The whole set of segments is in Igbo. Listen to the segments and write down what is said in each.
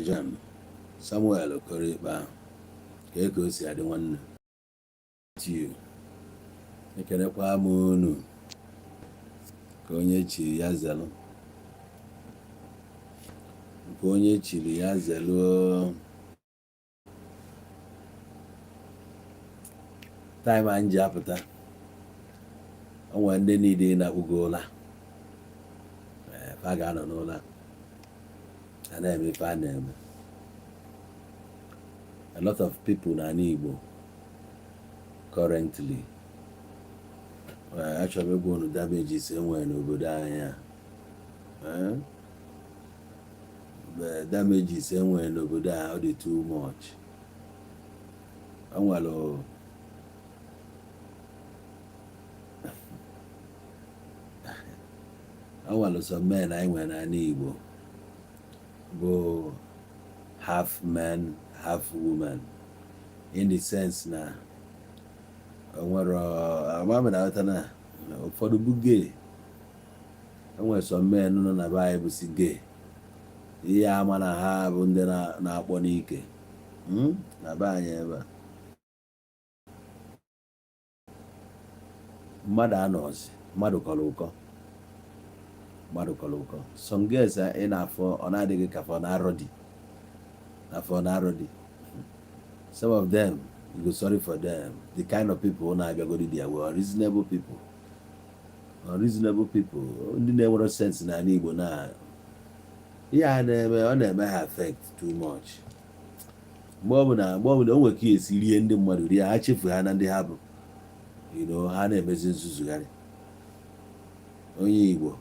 John Samuel Okoroikpe ahụ ka o si adị nwanne you. Ekenekwa m unu ka onye chiri ya zelụ, nke onye chiri ya zelụ. Time anyị ji apụta, o nwere ndị niile na-akpụgo ụla. Ee, fa ga-anọ n'ụla a na-eme ife a na-eme. A lot of people n'ala Igbo currently, achọrọ m ịgwa unu damages e nwere n'obodo anyị a. The damages e nwere n'obodo a, ọ dị too much. O nwere some men anyị nwere n'ala Igbo bụ half man, half woman, in the sense na o nwere ama m na-aghọta na ụfọdụ bụ gay. O nwere some men nọ na be anyị bụ si gay, ihe ama na ha bụ ndị na-akpọ n'ike na be anyị ebe a. Mmadụ anọzi, mmadụ kọrọ ụkọ, mmadụ kọrọ ụkọ. Some girls ị na-afọ, ọ na-adịghị ka fọ na-arọ di na fọ na-arọ di. Some of them, you go sorry for them. The kind of people na-abịagodi there were unreasonable people, unreasonable people, ndị na-enwero sense n'ala Igbo na ihe a na-eme, ọ na-eme ha affect too much. Mgbe ọbụla o nwere ka esi rie ndị mmadụ rie ha, chefu ha na ndị ha bụ, ha na-emezi nzuzugharị. Onye Igbo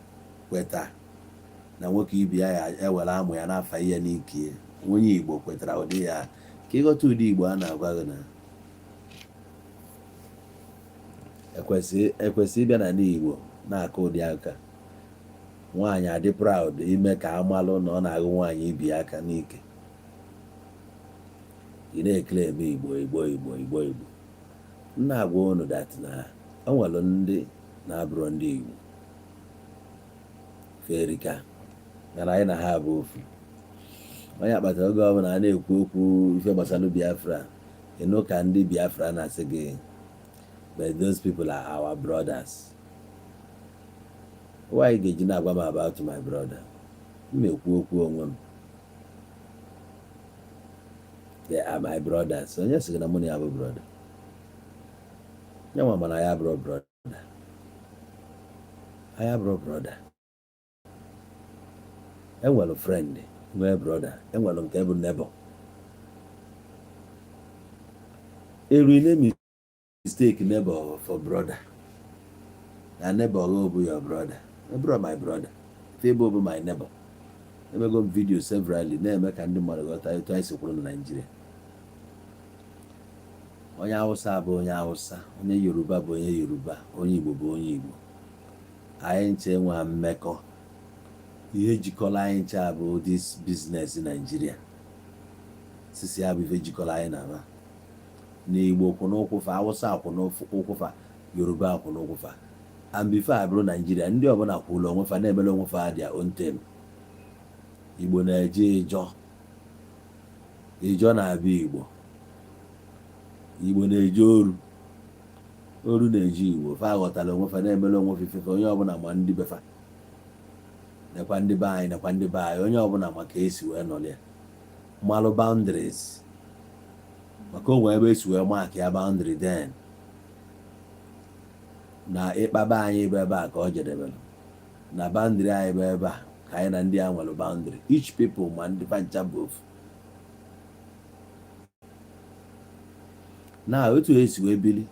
kweta na nwoke ibi ya ya ewere amụ ya n'afa ihe n'ike. Onye Igbo kwetara ụdị ya ka ịghọta ụdị Igbo a na-agwa gị na ekwesị ịbịa na Igbo na-akụ ụdị aka. Nwaanyị adị proud ime ka amalụ na ọ na-agụ nwaanyị ibi aka n'ike. Ị na-ekele eme Igbo, Igbo, Igbo, Igbo, Igbo. M na-agwa unu that na o nwere ndị na-abụrụ ndị Igbo ferika, mana anyị na ha bụ ofu. Onye akpatara oge ọbụla a na-ekwu okwu ife gbasara Biafra, ịnụ ka ndị Biafra na-asị gị, "But those people are our brothers." Why ga-eji na-agwa m about my brother? M ekwu okwu onwe m. They are my brothers. Onye sị gị na mụ na ya bụ brother? Ya nwa mana ya bụrụ brother, ya bụrụ brother. Enwere friend, nwee brother, enwere nke bụ neighbor. Erine mistake neighbor for brother, na neighbor gị bụ your brother. Bro, my brother febo bụ my neighbor. Emego m video severally na-eme ka ndị mmadụ ghọta etu anyị si kwuru na Naịjirịa. Onye Hausa bụ onye Hausa, onye Yoruba bụ onye Yoruba, onye Igbo bụ onye Igbo. Anyị nche nwa mmekọ. Ihe jikọrọ anyị nche bụ this business Nigeria. Sisi ya bụ ife jikọrọ anyị na ma na Igbo kwụ n'ụkwụ fa, Hausa kwụ n'ụkwụ fa, Yoruba kwụ n'ụkwụ fa. And before abụrụ Naijiria, ndị ọbụla kwụrụ onwe fa, na-emere onwe fa their own thing. Igbo na-eje Ịjọ, Ịjọ na-abịa Igbo, Igbo na-eje oru, oru na-eje Igbo. Fa ghọtara onwe fa, na-emere onwe fa ifefe. Onye ọbụla ma ndị befa, nekwa ndị be anyị, nekwa ndị be anyị. Onye ọbụla ma ka esi wee nọrọ ya, malụ boundaries, maka onwe ebe esi wee mark ya boundary. Then na ịkpaba anyị bụ ebe a ka ọ jedebere, na boundary anyị bụ ebe a ka anyị na ndị a nwere boundary. Each people ma ndị fancha bụ ofu. Na otu esi wee bili,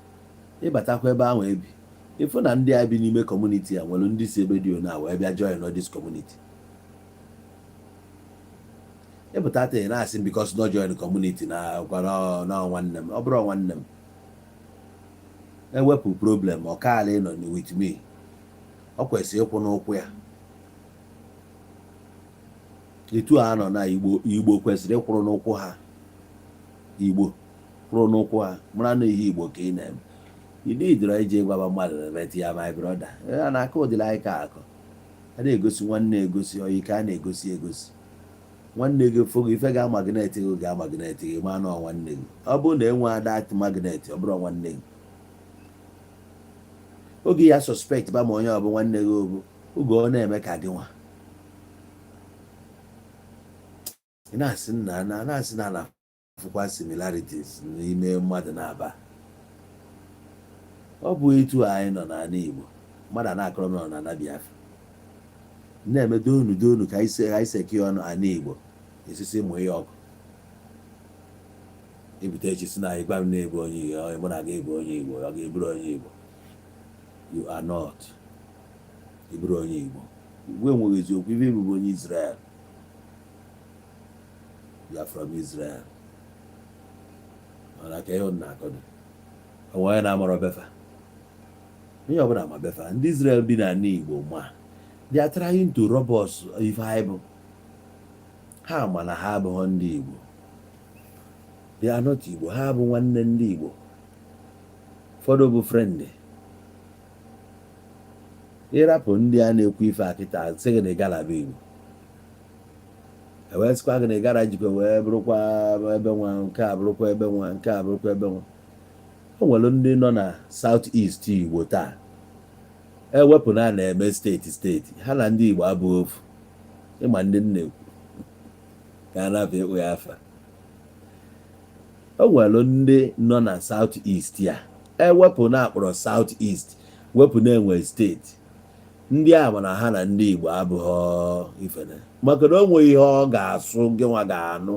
ịbatakwa ebe ahụ ebi, ịfụ na ndị a bi n'ime community a nwere ndị si ebe dị ona wee bịa join this community. Ịpụta taa na-asị m because no join community na gwara na nwanne m, ọ bụrụ nwanne m, ewepụ problem ọ kaala ịnọ with me. Ọ kwesịrị ịkwụ n'ụkwụ ya etu a nọ na Igbo. Igbo kwesịrị ịkwụrụ n'ụkwụ ha. Igbo kwụrụ n'ụkwụ ha, mara na ihe Igbo ka ị na-eme. Ị nidoro ije gwaba mmadụ na met ya my brother. A na-akọ ụdịrị anyị ka akọ a na-egosi nwanne, egosi oyi ka a na-egosi egosi. Nwanne gị fụ gị, ife ga-amagnet gị ga-amagnet gị, ma na ọ nwanne gị. Ọ bụrụ na enwe that magnet, ọ bụrụ nwanne gị, oge ya suspect ba ma onye ọ bụ nwanne gị bụ oge ọ na-eme ka gị nwa ị na-asị na na-asị na na-afụkwa similarities n'ime mmadụ na-aba. Ọ bụ etu anyị nọ n'ala Igbo, mmadụ a na-akọrọ m nọ na Biafra na-eme donu donu ka anyị seki ọnụ ala Igbo esisi mụ ihe ọkụ ebute echi si na anyị gwa m na-ebu onye Igbo, mụ na gị bụ onye Igbo, ọ ga-eburu onye Igbo. You are not. Ị bụrụ onye Igbo, Igbo enweghị eziokwu. Ife bụ onye Israel. You are from Israel. Mana ka ihe na-akọdo onwe onye na-amarọ befa, onye ọbụla ma befa. Ndị Israel bi n'ala Igbo, ma they are trying to rob us. Ife anyị bụ, ha ma na ha abụghị ndị Igbo. They are not Igbo. Ha bụ nwanne ndị Igbo, ụfọdụ bụ friend. Ịrapụ ndị a na-ekwu ife akịta, sị gị na ị gara be Igbo, ewee sịkwa gị na ị gara jikwa wee bụrụkwa ebe nwa nke a, bụrụkwa ebe nwa nke a, bụrụkwa ebe nwa. O nwere ndị nọ na South East Igbo taa, ewepụ na a na-eme steeti steeti, ha na ndị Igbo abụghị ofu. Ịma ndị nna ekwu ka a na-abịa ịkpụ ya afa. O nwere ndị nọ na South East ya, ewepụ na akpọrọ South East, wepụ na enwe steeti, ndị a mana ha na ndị Igbo abụghị ifene, maka na o nweghị ihe ọ ga-asụ gị nwa ga-anụ.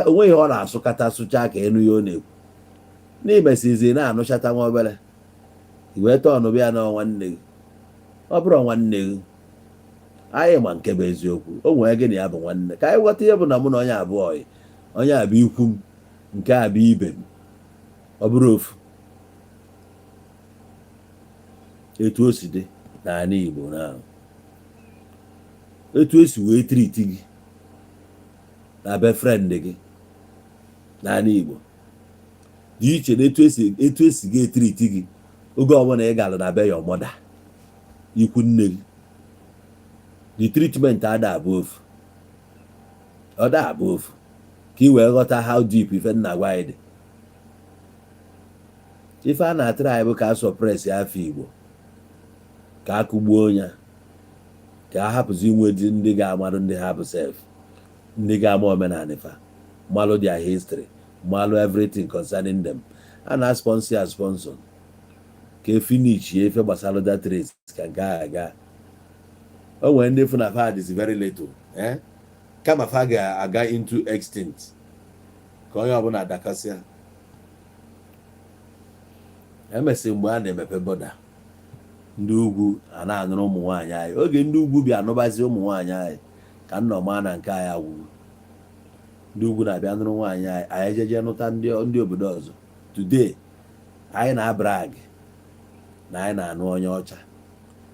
Onwe ihe ọ na-asụkata sụcha ka enu ya ọ na-ekwu n'imesizi na-anụchata nwa obere wee tọọ bịa na nwanne gị. Ọ bụrụ nwanne gị, anyị ma nke bụ eziokwu. O nwere gị na ya bụ nwanne, ka anyị ghọta ihe bụ na mụ na onye abụọ, onye a bụ ikwu m, nke a bụ ibe m. Ọ bụrụ ofu etu o si dị n'ala Igbo na etu esi wee treat gị na be friend gị n'ala Igbo dị iche na etu esi gị etreat gị oge ọbụla ị gara na be your mother, ikwu nne gị. The treatment ada abụ ofu, ọ da abụ ofu. Ka ị wee ghọta how deep ife nna gwa anyị dị, ife a na-atụrụ anyị bụ ka a suppress afọ Igbo, ka a kụgbuo ya, ka a hapụzi inwe di ndị ga-amarụ ndị ha bụ sef, ndị ga-ama omenala fa, malụ their history, malụ everything concerning them. A na-sponsor ya, sponsor ka e finish ife gbasara that race, ka nke a aga. O nwere ndị fụ na fa is very little, eh? Kama fa ga-aga into extinct, ka onye ọbụla dakasịa. Emesị mgbe a na-emepe border, ndị ugwu a na-anụrụ ụmụ nwaanyị anyị. Oge ndị ugwu bịa anụbazi ụmụ nwaanyị anyị, ka nnọ maa na nke anyị agwụgwụ. Ndị ugwu na-abịa nụrụ nwaanyị anyị, anyị ejeje nụta ndị obodo ọzọ. Today anyị na-abrag na anyị na-anụ onye ọcha,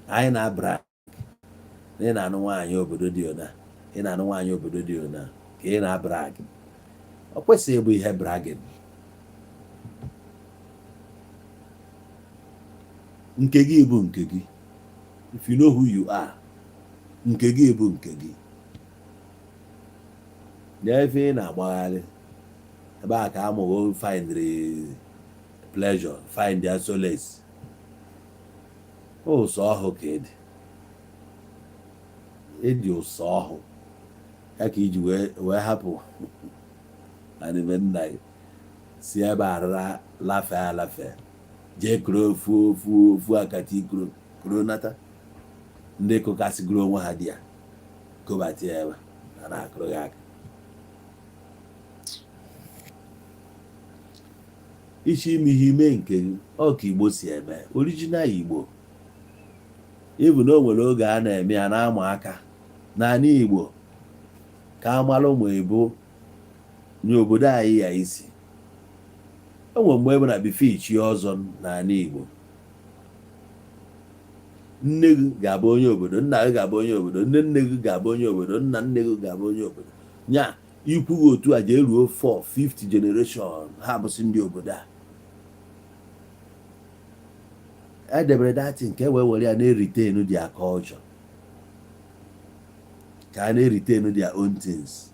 anyị na-abrag na ị na-anụ nwaanyị obodo dị ona, ị na-anụ nwaanyị obodo dị ona, ka ị na-abrag. Ọ kwesịghị ịbụ ihe bragging. Nke gị bụ nke gị. If you know who you are, nke gị bụ nke gị. N'efe ị na-agbagharị ebe a ka amụghị find pleasure, find their solace. Ụsọ ọhụ ka ịdị, ịdị ụsọ ọhụ ya ka iji wee hapụ anime nna gị, si ebe a rara lafee alafee, jee kuru ofu ofu ofu akata ikuru kuru nata. Ndị kụkasịgoro onwe ha di ya kobata ya ebe a na-akụrụ gị aka. Iche ime ihe, ime nke gị. Ọ ka Igbo si eme, original Igbo. Ịbụ na o nwere oge a na-eme ya na-ama aka n'ala Igbo ka amalụ ma ebo n'obodo anyị ya isi. O nwere mgbe ebe na before ichi ọzọ n'ala Igbo, nne gị ga-abụ onye obodo, nna gị ga-abụ onye obodo, nne nne gị ga-abụ onye obodo, nna nne gị ga-abụ onye obodo. Nya ikwu gị otu a jee ruo 4 5th generation, ha bụsị ndị obodo a. Edebere datin ka e wee were ya na-retain their culture. Ka a na-retain their own things.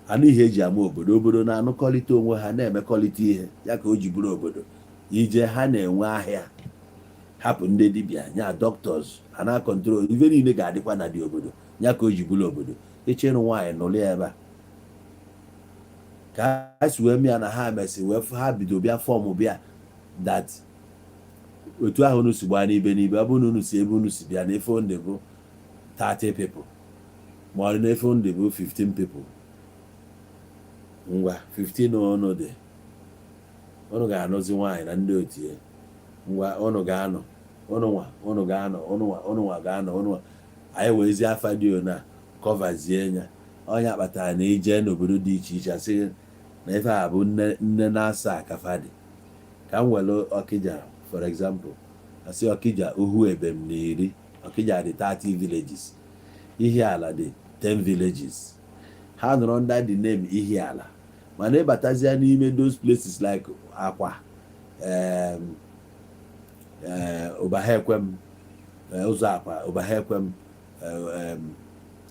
Anụ ihe eji ama obodo, obodo na-anụkọlịta onwe ha, na-emekọlịta ihe ya ka o ji bụrụ obodo. Ije ha na-enwe ahịa, hapụ ndị dibịa nya doctors ha na-control ife niile ga-adịkwa na dị obodo ya ka o ji bụrụ obodo. Ịchọ ịnụ nwaanyị, nụrụ ya ebe a ka ha si wee mịa na ha mesị wee ha bido bịa form bịa that otu ahụ unu si gbaa n'ibe n'ibe. Ọ bụrụ na unu si ebe unu si bịa na efe ndị bụ 30 people, ma ọ dị na efe ndị bụ 15 people, ngwa, 15 unu dị, unu ga-anụzi nwaanyị na ndị otu ya. Ngwa, unu ga-anọ, unu nwa, unu ga-anọ, unu nwa, unu nwa ga-anọ, unu nwa. Anyị weezi afa dị ona coverzie ya. Ọnya kpatara na ije n'obodo dị iche iche, asị na ife a bụ nne nne na-asa kafa dị. Ka m were Ọkịja for example. Asị Ọkịja ohu ebem na 10, Ọkịja dị 30 villages, Ihiala dị 10 villages. Ha nọrọ under the name Ihiala, mana ịbatazie n'ime those places like Akwa, Ụbahaekwem, ụzọ Akwa, Ụbahaekwem,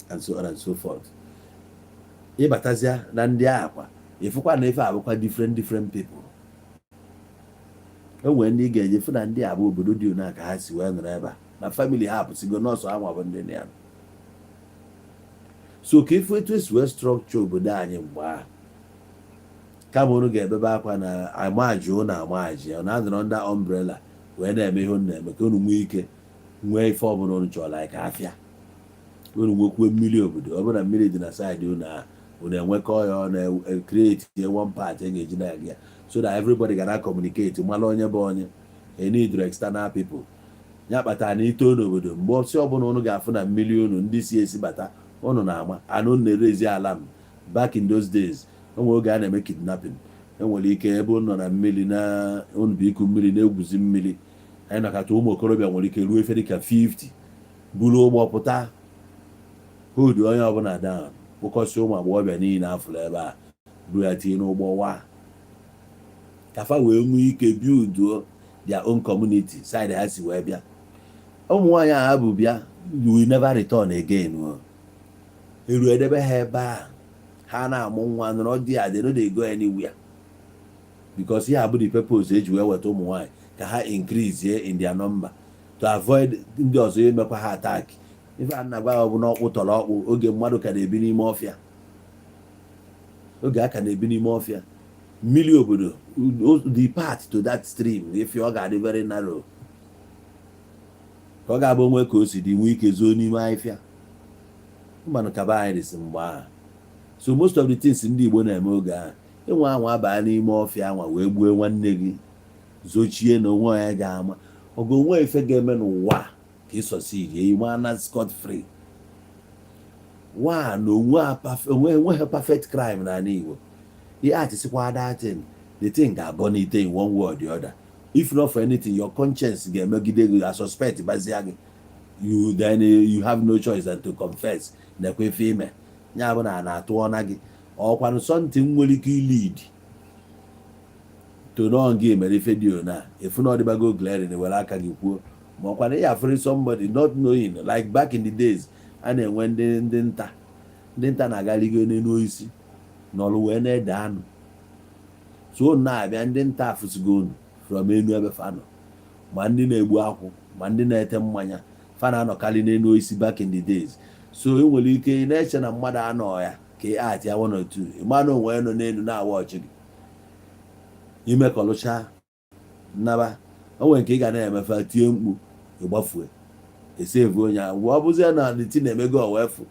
and so on and so forth, ịbatazia na ndị Akwa, ịfụkwa na ife abụkwa different different people. O nwere ndị ị ga-eje fụ na ndị a bụ obodo dị ona ka ha si wee nọrọ ebe a na family ha apụsịgo nọọsụ ha nwa bụ ndị ya. So ka ifu etu esi wee structure obodo anyị mgbe ahụ, kama unu ga-ebebe akwa na amaji unu amaji ọ na-anọrọ ndị umbrella wee na-eme ihe unu na-eme, ka unu nwee ike nwee ife ọbụla unu chọrọ, like afịa, unu nwekwuo mmiri obodo. Ọ bụrụ na mmiri dị na side unu ahụ, unu enwekọ ya ọ na-create one part e ga-eji na-aga ya, so that everybody ga na communicate, mara onye bụ onye, e need external people. Ya kpatara na ito n'obodo, mgbe ọsị ọbụla unu ga-afụ na mmiri unu ndị si esi bata, unu na-ama anụ na-erezi alarm. Back in those days, o nwere oge a na-eme kidnapping. Enwere ike ebe unu nọ na mmiri na unu bụ iku mmiri na-egwuzi mmiri, anyị nakọta ụmụ okorobịa nwere ike ruo efe dịka 50 buru ụgbọ pụta, hold onye ọbụla down, kpụkọsị ụmụ agbọghọbịa niile afụrụ ebe a, buru ya tinye n'ụgbọ wa kafa wee nwee ike builduo their own community side ha si wee bịa. Ụmụ nwaanyị a bụ bịa will never return again o. Eru edebe ha ebe a, ha na-amụ nwa, nọrọ di ya. They no dey go anywhere because ihe a bụ the purpose eji wee weta ụmụ nwaanyị, ka ha increase in their number to avoid ndị ọzọ imekwa ha attack. Ife a na-agwa ya bụ na ọkpụ tọrọ ọkpụ oge mmadụ ka na-ebi n'ime ọfịa, oge a ka na-ebi n'ime ọfịa. Mmiri obodo, the path to that stream, if ọ ga-adị very narrow, ka ọ ga-abụ onwe ka o si dị nwee ike zoo n'ime ahịfịa mmanụ kaba anyị dịsị mgbe ahụ. So most of the things ndị Igbo na-eme oge ahụ, ịnwe anwa abaa n'ime ọfịa anwa wee gbue nwanne gị, zochie na onwe onye ga-ama ọgụ onwe ife ga-eme n'ụwa ka ị succeed ịma na scot free one onwe onwe enweghị perfect crime n'ala Igbo. Ihe atịsịkwa that thing, the thing ga-abọ in one way or the other. If not for anything, your conscience ga-emegide gị, a suspect bazia gị. You then you have no choice than to confess nekwa ife ime ya bụ na a na-atụ ọna gị ọkwanụ something nwere ike lead to nọ gị mere ife dị ona efu na ọdịbago glaring, were aka gị kwuo, ma ọkwanụ ya afụrị somebody not knowing. Like back in the days, a na-enwe ndị nta, ndị nta na-agaligo n'elu osisi nọrụ wee na-ede anụ. So unu na-abịa, ndị nta afụsigo unu from enu ebe fa nọ, ma ndị na-egbu akwụ, ma ndị na-ete mmanya, fa na-anọkarị n'elu osisi back in the days. So ị nwere ike ị na-eche na mmadụ anọ ya ka ị at ya one or two, ịma na onwe nọ n'elu na-awa ọchị gị imekọlụcha nnaba. O nwere nke ị ga na-emefe, tie mkpu, ịgbafue esevu onye ahụ. Mgbe ọ bụzie na the na-emego owefu,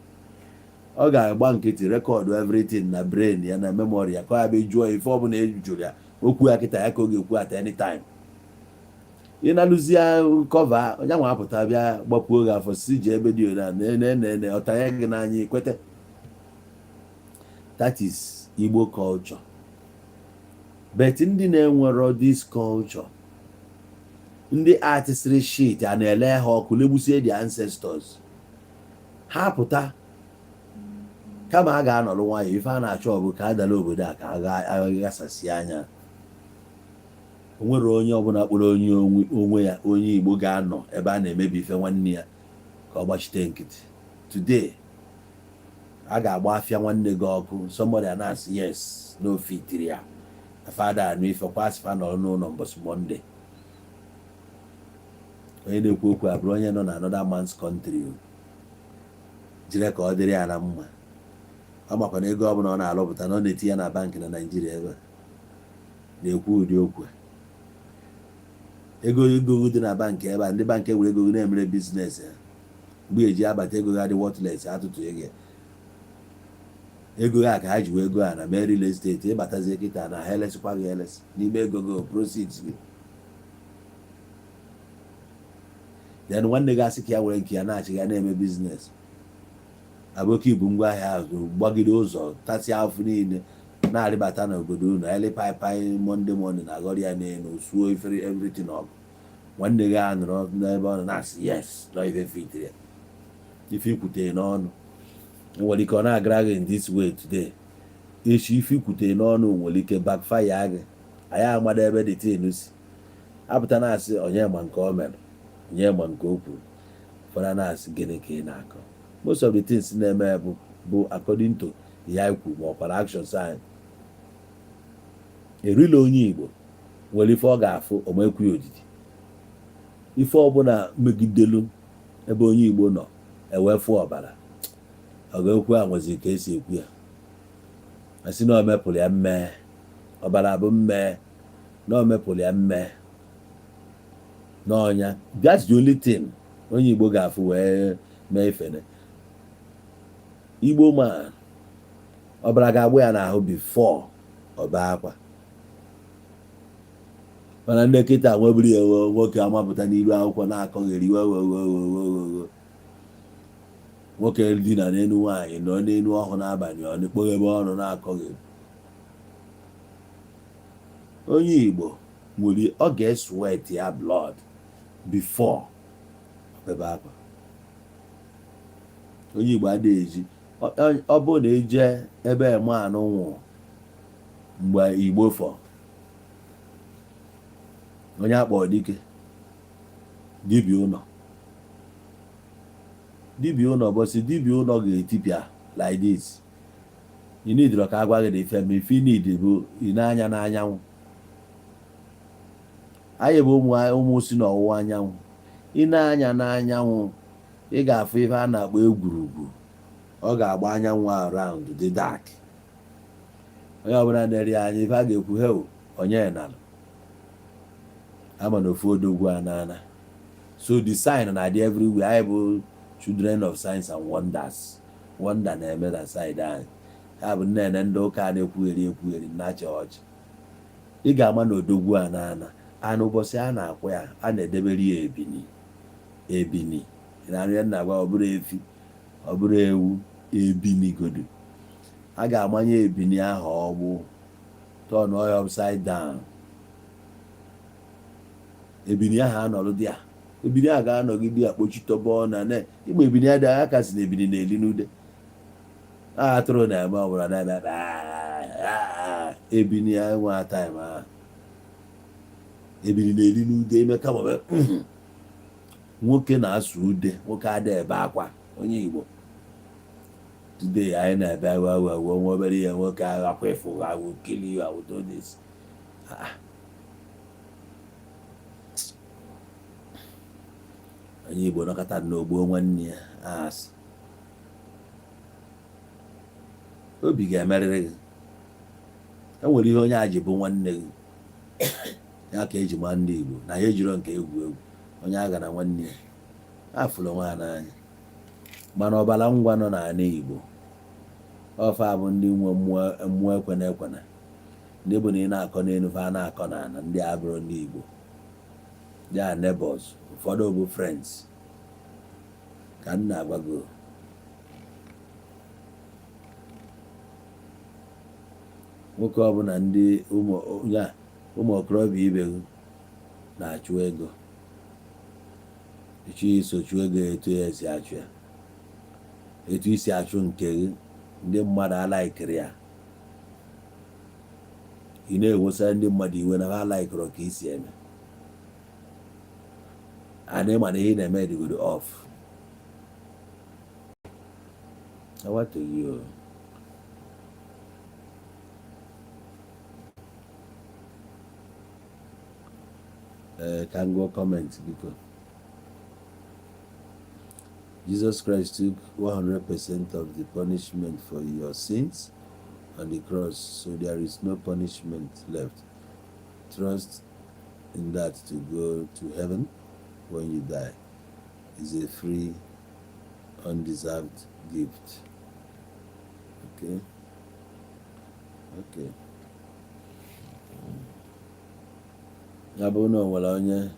ọ ga-agba nkịtị, record everything na brain ya, na memory ya, ka ọ ya bụ jụọ ife ọbụla e jụrụ ya, okwu ya kịta ya ka ọ ga-ekwu at any time. Ị na-alụzie cover onye nwa apụta bịa gbapuo gị afọ, si ji ebe dị ona na ọtanye gị n'anya ikwete. That is Igbo culture. But ndị na-enwero this culture, ndị artistry shit a na-ele ha ọkụ, legbusie their ancestors. Ha pụta, kama a ga-anọrọ nwayọ, ife a na-achọ bụ ka a dara obodo a, ka a ghasasị anya. O nwere onye ọbụla kpọrọ onye onwe ya onye Igbo ga-anọ ebe a na-emebi ife nwanne ya ka ọ gbachite nkịtị. Today A ga-agba afịa nwanne gị ọkụ, somebody a na-asị yes na ofe itiri ya fada anụ ife kwa asịfa nọrọ n'ụlọ mbọsị Monday. Onye na-ekwu okwu abụrụ onye nọ na another man's country o. Jire ka ọ dịrị ya na mma. Ọ makwa na ego ọbụla ọ na-alụpụta na ọ na-eti ya na bank na Naijiria ebe a na-ekwu ụdị okwu a. Ego dị na bank ebe a, ndị bank ewere ego na-emere business ya. Mgbe eji abata, ego ha dị worthless. Atụtụ ego ya, ego ha ka ha ji wee ego a na mee real estate. Ịbatazie kịta na ha elesikwa gị elesi n'ime ego gị, proceeds gị. Then nwanne gị asị ka ya were nke ya na-achị ya na-eme business. Aboki ibu ngwa ahịa ahụ gbagide ụzọ, tasịa afụ niile, na-arịbata n'obodo unu ele pai Monday morning, na-aghọrọ ya n'elu, suo efere everything ọgụ. Nwanne gị a nọrọ n'ebe ọ nọ na-asị yes na ife fitiri ya. Ife ikwute n'ọnụ nwere ike ọ na-agara gị in this way today, echi ife ikwute n'ọnụ nwere ike backfire gị. Anyị amada ebe the thing si apụta. Na-asị onye ma nke o mere, onye ma nke o kwuru. Ụfọdụ na-asị, gịnị ka ị na-akọ? Most of the things na-eme bụ according to ya ikwu ma ọkwara actions anyị. Erila onye Igbo nwere ife ọ ga-afụ omekwu ya odidi. Ife ọbụla megidelu ebe onye Igbo nọ ewefu ọbara, ọ ga-ekwu a nwezi ka esi ekwu ya, asị na o mepụrụ ya mmee, ọbara bụ mmee, na o mepụrụ ya mmee n'ọnya. That's the only thing onye Igbo ga-afụ wee mee ifene. Igbo man, ọbara ga-agbụ ya n'ahụ before ọ bee akwa. Mana ndị kịta nwebiri ya, nwoke amapụta n'iru akwụkwọ na-akọgheri wewewewewewe. Nwoke dina n'elu nwaanyị, nọ n'elu ọhụụ n'abalị, ọ na-ekpoghebe ọnụ na-akọgheri. Onye Igbo nwere ọ ga-esweat ya blood before bebe akwa. Onye Igbo adịghị eji ọ bụrụ na eje ebe manụ nwụ mgbe Igbo fọ onye akpọ dike dibịa ụlọ, dibịa ụlọ bọsị dibịa ụlọ ga-etipịa like this. You need ka agwa gị na ife ma ife need bụ ị na-anya n'anyanwụ. Anyị bụ ụmụ ụmụ si n'ọwụwa anyanwụ. Ị na-anya n'anyanwụ, ị ga-afụ ife a na-akpọ egwurugwu. Ọ ga-agba anyanwụ around dị dark. Onye ọbụla na-eri anya ife a ga-ekwu, heo, onye nalụ ama na ofu odogwu anana. So the sign na-adị everywhere. Anyị bụ children of signs and wonders. Wonder na-eme na side anyị. Ya bụ nnene ndị ụka na-ekwugheri ekwugheri na-achị ọchị. Ị ga-ama na odogwu anana ana ụbọchị a na-akwụ ya, a na-edebere ya ebini. Ebini na ya nna gwa, ọ bụrụ efi, ọ bụrụ ewu, ebini godu. A ga-amanye ebini ahụ ọgbụ, turn ya upside down. Ebini ahụ anọrọ dị ya, ebini ahụ ga-anọgide ya kpochitọba ọ na na ịgba ebini adị aka si na ebini na-eli n'ude. Atụrụ na-eme ọbụla na-eme ebini ya nwa time ahụ ebini na-eli n'ude ime kama nwoke na-asụ ude, nwoke ada ebe akwa. Onye Igbo today, anyị na-ebe wee wee wee nwa obere ihe, nwoke ahụ akwa ịfụ, I will kill you, I will do this. Ah. Onye Igbo nọkọta n'ogbo nwanne ya asị obi ga-emerịrị gị. E nwere ihe onye a ji bụ nwanne gị ya ka eji ma ndị Igbo na ya ejiro nke egwu egwu. Onye agha na nwanne ya afụrụ onwe ha n'anya, mana ọbara ngwa nọ n'ala Igbo ọfa bụ ndị nwe mmụọ ekwena ekwena, ndị bụ na ị na-akọ n'elu, fa na-akọ n'ala. Ndị a bụrụ ndị Igbo, they are neighbors, ụfọdụ bụ friends. Ka m na-agwa gị, nwoke ọbụla, ndị ụmụ okorobịa ibe gị na-achụ ego, ịchọ iso chụọ ego etu ya esi achụ ya, etu isi achụ nke gị, ndị mmadụ alaikiri ya. Ị na-ewesa ndị mmadụ iwe na ha alaikọrọ ka isi eme ana ịma na ihe ị na-eme dịgodo off. Awatoghi o. Ee, ka m gụọ comment, biko. Jesus Christ took 100% of the punishment for your sins on the cross, so there is no punishment left. Trust in that to go to heaven when you die is a free, undeserved gift. Okay. Ya bụrụ na o nwere onye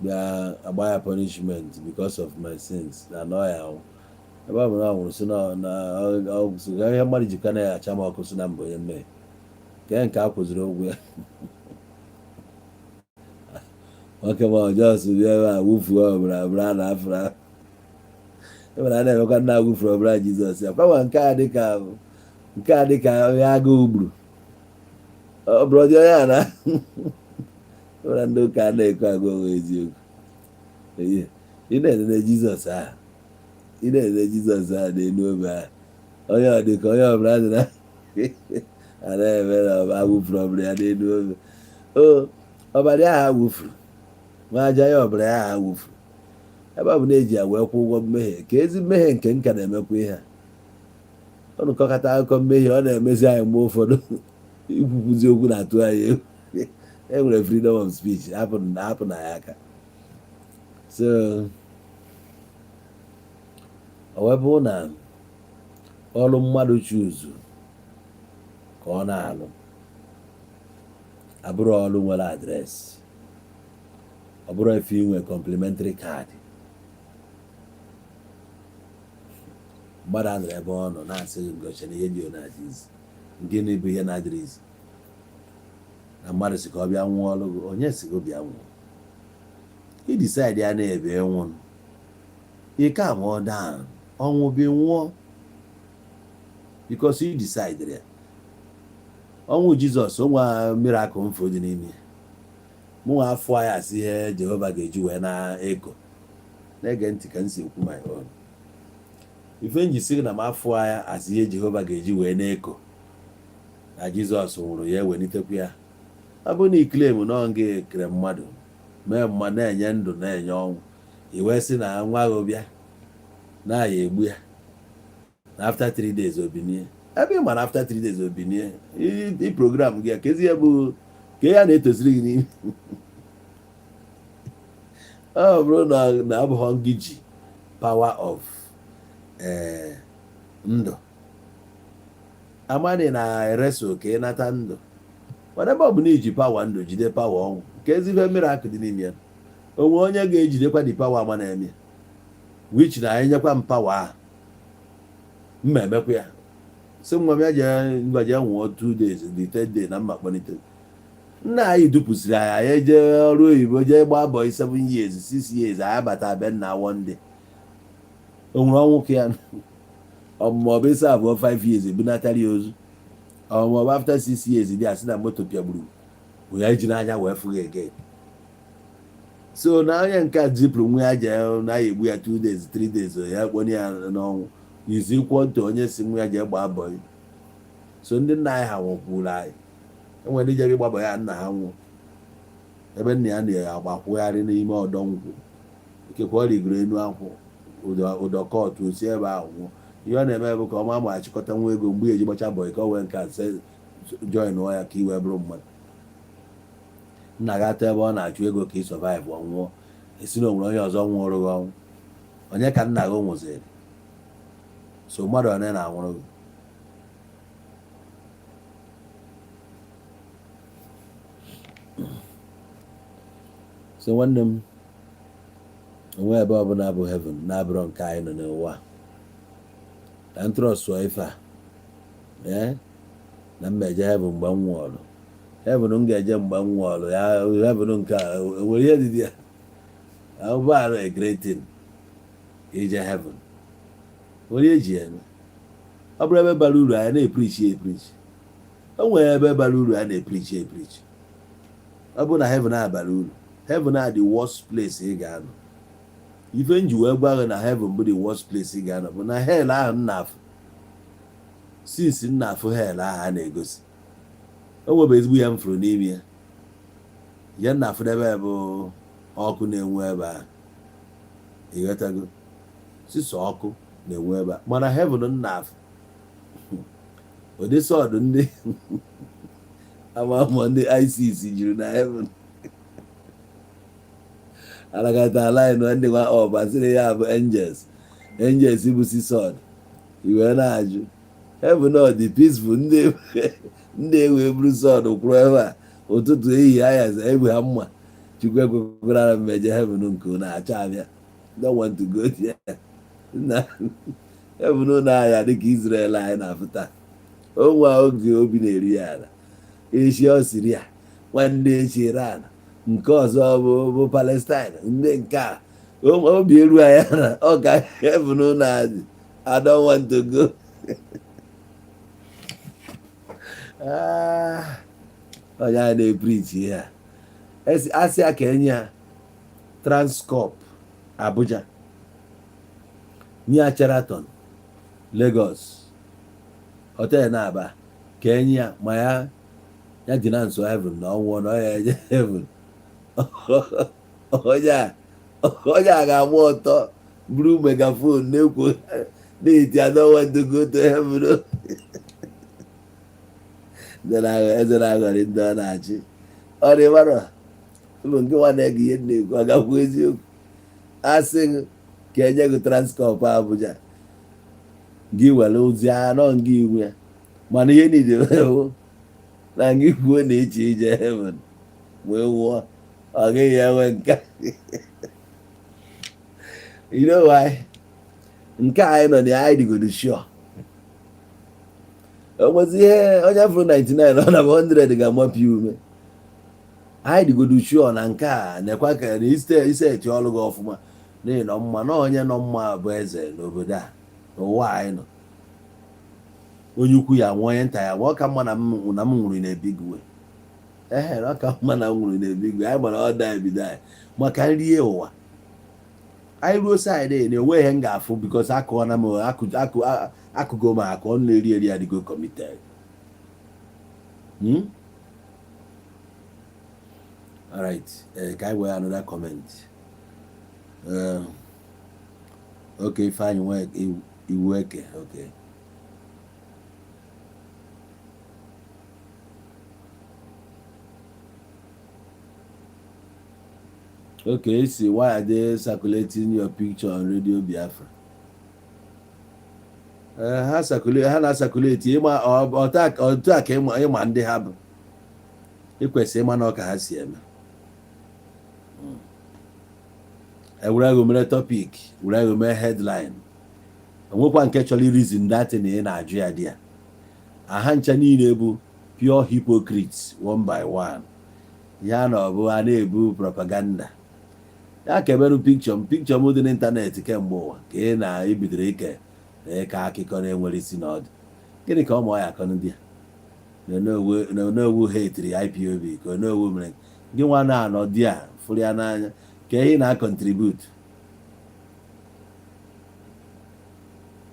bịa agba ya punishment because of my sins na anọ ya ahụ, ebe ọ bụ na ọ nwụrụ, si na ọ sị ka ihe mmadụ jikwa na ya acha m ọkụ, si na mbụ onye mmehie nke nke a kwụziri ụgwọ ya. Nwoke ma ọjọọ si bịa ebe a wufuo ọbara ọbara na afra ebe a na-emekwa nna wufuru ọbara Jizọs ya kwa. Nke a dịka onye agụụ gburu ọ bụrụ dị onye a na nwere ndị ụka na-ekwe agwa onwe eziokwu. Ị na-enene Jizọs ahụ, ị na-enene Jizọs ahụ n'elu obe ahụ, onye ọ dị ka onye ọbụla dị na a na-eme na ọba awụfuru ọbara ya n'elu obe. O ọbara ya ahụ awụfuru nwa aja ya, ọbara ya ahụ awụfuru, ebe ọ bụ na eji ya wee kwụ ụgwọ mmehie, ka ezi mmehie nke nka na-emekwa ihe a ọnụ kọkọta akụkọ mmehie ọ na-emezi anyị. Mgbe ụfọdụ ikwukwuzi okwu na-atụ anyị egwu. E nwere freedom of speech, hapụ hapụ na ya aka. So o wee bụrụ na ọrụ mmadụ chuzu ka ọ na-alụ abụrụ ọrụ nwere address, ọ bụrụ efe inwe complimentary card, mmadụ anọrọ ebe ọ nọ na-asị gị ngochi na ihe dị na-adịzi. Gịnị bụ ihe na-adịrịzi na mmadụ si ka ọ bịa nwụọ ọrụ gị? Onye si gị bịa nwụọ? I decide ya na-ebe nwụ ike amụọ down, ọnwụ bi nwụọ because you decide ya. Ọnwụ Jizọs, onwe miracle mfo dị n'ime ya. Mụnwa afọ ya asị ihe Jehova ga-eji wee na-eko na-ege ntị ka m si ekwu my own ife nji sị na m afọ ya asị ihe Jehova ga-eji wee na-eko na Jizọs nwụrụ, ya ewelitekwa ya. Ọ bụrụ na i claim nọ gị kere mmadụ, mee mma, na-enye ndụ, na-enye ọnwụ, i wee sị na nwa gị bịa na-aya egbu ya na after 3 days obinie, ebe ị ma na after 3 days obinie, i program gị ya ka ezi ihe bụ ka ya na-etoziri gị n'ime. Ọ bụrụ na ọ bụghị gị ji power of ndụ amani na ereso ka ị nata ndụ, mana ebe ọ bụ na iji power ndụ, jide power ọnwụ, nke ezi ife miracle dị n'ime ya, onwe onye ga-ejidekwa the power ama na-eme ya, which na anyị nyekwa m power ahụ, mma emekwa ya, sị nwa m ya jee, ngwa, jee nwụọ 2 days, the third day na mma kpọlite. Nna anyị dupụsiri anyị, anyị jee ọrụ oyibo, jee gbaa boy 7 years, 6 years, anyị abata be nna one day, o nwere ọnwụ ka ya ọmụmụ ịsa abụọ, 5 years ebunatara ya ozu, ọmụmụ after 6 years dị asị na moto pịagburu ya iji n'anya wee fụghị again. So na onye nke a zipụrụ nwa ya jee na ya egbu ya 2 days, 3 days, ya kponye ya n'ọnwụ izi kwuo ntị onye si nwa ya jee gbaa boy. So ndị nna anyị ha nwụkwuru anyị, enwere ndị jere ịgbaba ya, nna ha nwụọ ebe nna ya na-agbakwụgharị n'ime ọdọ nkwụ, ikekwe ọ rigoro enu akwụ ụdọ kọtụ osi ebe ahụ nwụọ. Ihe ọ na-eme bụ ka ọ ma ma achịkọta nwa ego mgbe ya eji gbacha boy, ka o wee nke a join ya, ka i wee bụrụ mmadụ. Nna gị atọ ebe ọ na-achụ ego ka ị survive, ọ nwụọ, esi na onwere onye ọzọ nwụrụ gị ọnwụ. Onye ka nna gị nwụziri? So mmadụ one na-anwụrụ gị? So nwanne m, onwe ebe ọbụla bụ heaven na-abụrọ nke anyị nọ n'ụwa ka m trọsụọ ife a ee na m eje heaven mgbe m nwụọrụ. Heaven m ga-eje mgbe m nwụọrụ ya, heaven nke a enwere ihe dịdị ya ụgbọala, a great thing ije heaven nwere eji eme. Ọ bụrụ ebe bara uru, anyị na-epreach epreach. O nwere ebe bara uru a na-epreach epreach. Ọ bụrụ na heaven a bara uru, heaven a the worst place ị ga-anọ. Ife nji wee gwa gị na heaven bụ the worst place ị ga-anọ bụ na hell ahụ m na-afụ. Since m na-afụ hell ahụ a na-egosi, o nwebe ezigbo ya m fụrụ n'ime ya. Ihe m na-afụdebe bụ ọkụ na-enwu ebe ahụ, ịghọtago? Sisọ ọkụ na-enwu ebe a. Mana heaven m na-afụ, ụdị sword ndị ama ama ndị ISIS juru na heaven. Alakata line ndị nwa ọba sịrị ya bụ angels, angels bụ si sword. Iwe na-ajụ, heaven ọ dị peaceful? Ndị ewe buru sword kwụrụ ebe a ụtụtụ, ehihie, anyasị, egbe ha mma. Chukwu ekwekwara mmeje heaven nke na-achọ abịa. Don't want to go there. Na heaven na-aya dịka Israel anyị na-afụta onwe oge obi na-eri ya ala. Echi ọ Syria, nwanne echi Iran, nke ọzọ bụ Palestine. Ndị nke a obi eru anya na ọ ka heaven na-adị. I don't want to go. Ah, onye a na-epreach ihe a asị ya ka enye ya Transcorp Abuja, nye ya Sheraton Lagos, hotel na-aba ka enye ya, ma ya ya ji na nso heaven na ọnwụọ na ọ ya eje heaven. Onye a ga-agba ọtọ buru megaphone na-ekwo na-eti, "I don't want to go to heaven." Eze na-aghọrị ndị ọ na-achị. Ọ dị mara ụlọ nke nwa na-ege ihe na-ekwu, ọ gakwu eziokwu. Asị gị ka enye gị Transcorp Abuja, gị were ozi anọ nga iwu ya, mana ihe niile bụ na gị kwuo na eche ije heaven wee nwụọ, ọ gaghị enwe nka. You know why? Nke a anyị nọ na ya, anyị dịgodo sure. O nwezi ihe onye fụrụ 99 ọ na 100 ga-amapụ ya ume. Anyị dịgodo sure na nke a nekwa ka na ise eti ọlụ gị ọfụma, n'ihi na mma na onye nọ mma bụ eze n'obodo a, n'ụwa anyị nọ. Onye ukwu ya nwụọ, onye nta ya nwụọ. Ọ ka mma na m nwụrụ na big way. Ehe, ọ ka mma na m nwụrụ na big way. Anyị mara ọ da ebido anyị maka nri ụwa anyị ruo side na enwe ihe m ga-afụ, because akụọna m akụgo m akụ ọ na-eri eri adịgo committed. All right, ka anyị wee another comment. Okay, Ifeanyi nwe iwu eke. Okay, okay, see, why are they circulating your picture on Radio Biafra? Ha circulate, ha na-circulate. Ịma otu a ka ịma ndị ha bụ, ịkwesị ịma na ọ ka ha si eme. Ewere ego mere topic, were ego mee headline. Onwekwa nke chọrọ ireason datin ị na-ajụ ya dị ya. Aha ncha niile bụ pure hypocrites one by one. Ya na ọ bụ a na-ebu propaganda ya ka emerụ picture m. Picture m dị n'ịntanetị kemgbe ụwa ka ị na-ebidoro ike na ịka akụkọ na-enwere isi na ọdụ. Gịnị ka ụmụ ya akọ ndị a na Onowu hetiri IPOB, ka Onowu mere gị nwa na-anọ di a fụrụ ya n'anya, ka ihe na-acontribute?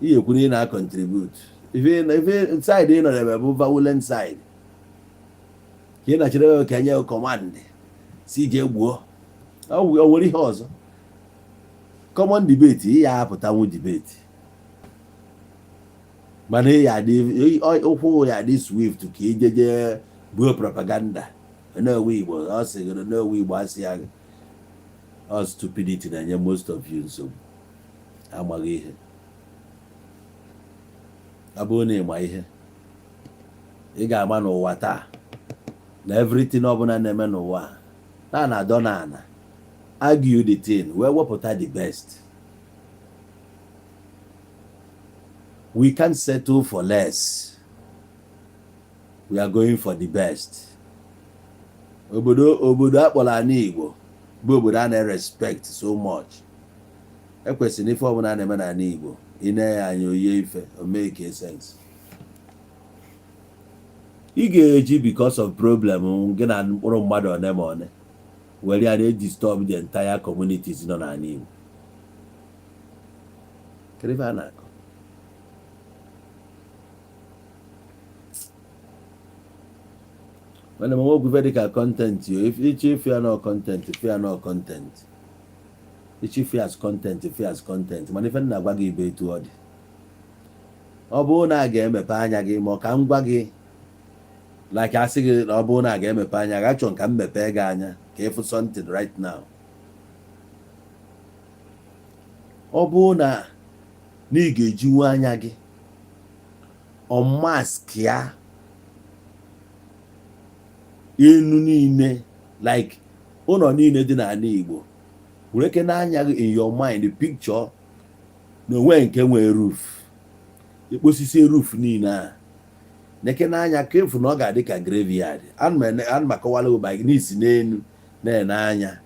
Ihe kwuru ị na-acontribute, ife side ị nọ ebe bụ violent side ka ị na-chere ebe ka enye command si jee gbuo. O nwere ihe ọzọ, common debate ị ya apụtanwu debate, mana ị ya adị ụkwụ ya adị swift ka ijeje buo propaganda n'owe Igbo. Ọ sị gị n'owe Igbo asị ya gị ọ stupidity na-enye most of you nsogbu, amaghị ihe. Ọ bụrụ na ịma ihe, ị ga-ama n'ụwa taa na everything ọbụla na-eme n'ụwa na na-adọ na ana argue the thing wee wepụta the best. We can't settle for less, we are going for the best. Obodo akpọrọ ala Igbo bụ obodo a na-respect so much. Ekwesịrị ife ọbụla a na-eme n'ala Igbo, ị na ya anya oye ife o make sense. Ị ga-eji because of problem gị na mkpụrụ mmadụ one ma one were ya na-edisturb the entire communities nọ n'ala Igbo. Kedu ife a na-akọ? Mana m nwekwu ife dịka content yo. Ịchọ ịfụ ya nọ content, fụ ya nọ content. Ịchọ ịfụ ya as content, fụ ya as content. Mana ife m na-agwa gị bụ etu ọ dị. Ọ bụrụ na a ga-emepe anya gị, ma ọ ka m gwa gị, like asị gị na ọ bụrụ na a ga-emepe anya gị, achọ ka m mepee gị anya ka ịfụ something right now. Ọ bụrụ na ị ga-ejinwu anya gị unmask ya enu niile, like ụlọ niile dị n'ala Igbo, were ke n'anya gị, in your mind picture na onwe nke nwee roof, ikposisi roof niile a neke n'anya ka efu na ọ ga-adị ka graveyard. Ana m akọwala gị n'isi n'elu na-ene anya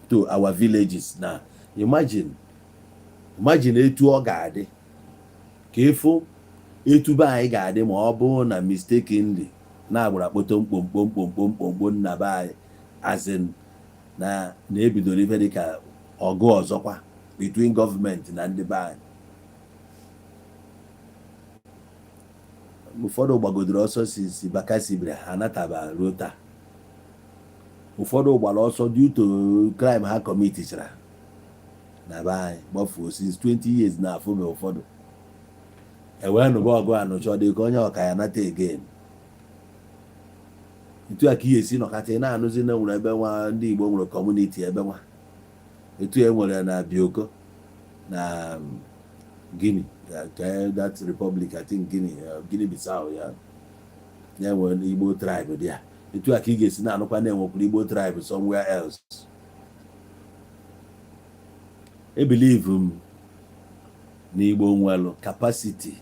to our villages na imagine, imagine etu ọ ga-adị ka ịfụ etu be anyị ga-adị ma ọ bụrụ na mistakenly na-agbara kpoto mkpomkpo mkpomkpo mkpomkpo nna be anyị, as in na na-ebidoro ife dịka ọgụ ọzọkwa between gọọmenti na ndị be anyị. Ụfọdụ gbagodoro ọsọ si Bakassi bịara, ha anataba ruo taa. Ụfọdụ gbara ọsọ due to crime ha commitchara na be anyị, gbafuo since 20 years na afụbe. Ụfọdụ ewee nụba ọgụ anụchọ dị ka onye ọka ya nata again. Etu a ka ihe esi nọkata, ị na-anụzi na nwere ebe nwa ndị Igbo nwere community, ebe nwa etu e nwere na Bioko na Guinea, that republic, I think Guinea, Guinea Bissau, ya ya nwere Igbo tribe dị ya. Etu a ka ị ga-esi na-anụkwa na-enwekwara Igbo tribe somewhere else. Ebelieve m na Igbo nwere capacity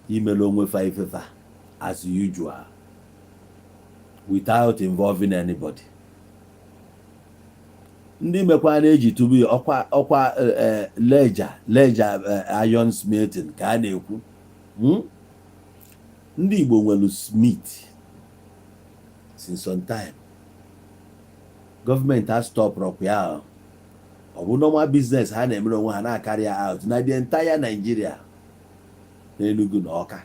imere onwe fa ifefa as usual without involving anybody. Ndị mekwa na-eji tubu ọkwa ọkwa Lejja iron smelting ka a na-ekwu. Ndị Igbo nwere smith since some time. Gọọmenti a stopụrụkwa ya. Ọ bụ normal business ha na-emere onwe ha, na-acarry ya out na the entire Nigeria, n'Enugu na Ọka.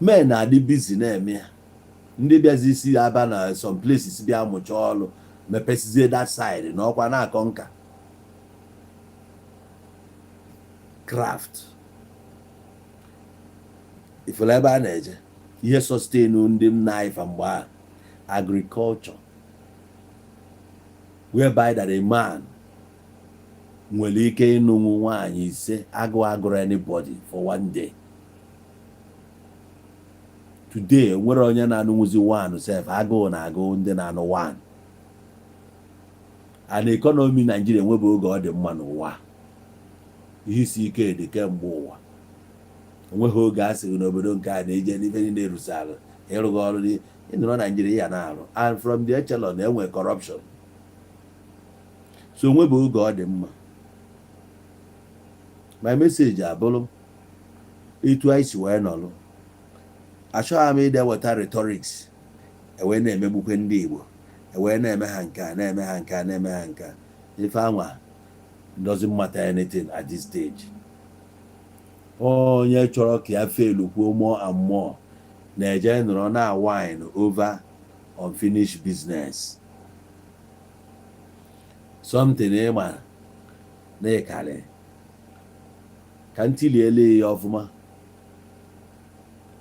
Men na-adị busy na-eme ya. Ndị bịazi isi aba na some places bịa mụcha ọrụ, mepesizie that side na ọkwa na-akọ nka craft ifere ebe a na-eje ihe sustain ndị nna anyị fa mgbe a, agriculture, whereby that a man nwere ike ịnụnwu nwaanyị ise, agụ agụrụ anybody for one day. Today nwere onye na-anụnwuzi one sef, agụụ na-agụ ndị na-anụ one. And economy Nigeria enwebe oge ọ dị mma n'ụwa. Ihe isi ike dị kemgbe ụwa. Onweghị oge a sịrị n'obodo nke a na-eje n'ife niile erusara ịrụghị ọrụ ịnọrọ Naijiria ya na-arụ, and from the echelon enwe corruption, so onwebe oge ọ dị mma. My message abụrụ etu anyị si wee nọrọ, achọghị m ide weta rhetorics ewee na-emegbukwe ndị Igbo, ewee na-eme ha nke a, na-eme ha nke a, na-eme ha nke a. Ife anwa doesn't matter anything at this stage. Onye chọrọ ka ya fail kwuo more and more na-eje nọrọ na whine over unfinished business, something ịma na ịkarị ka ntiliele ya ọfụma.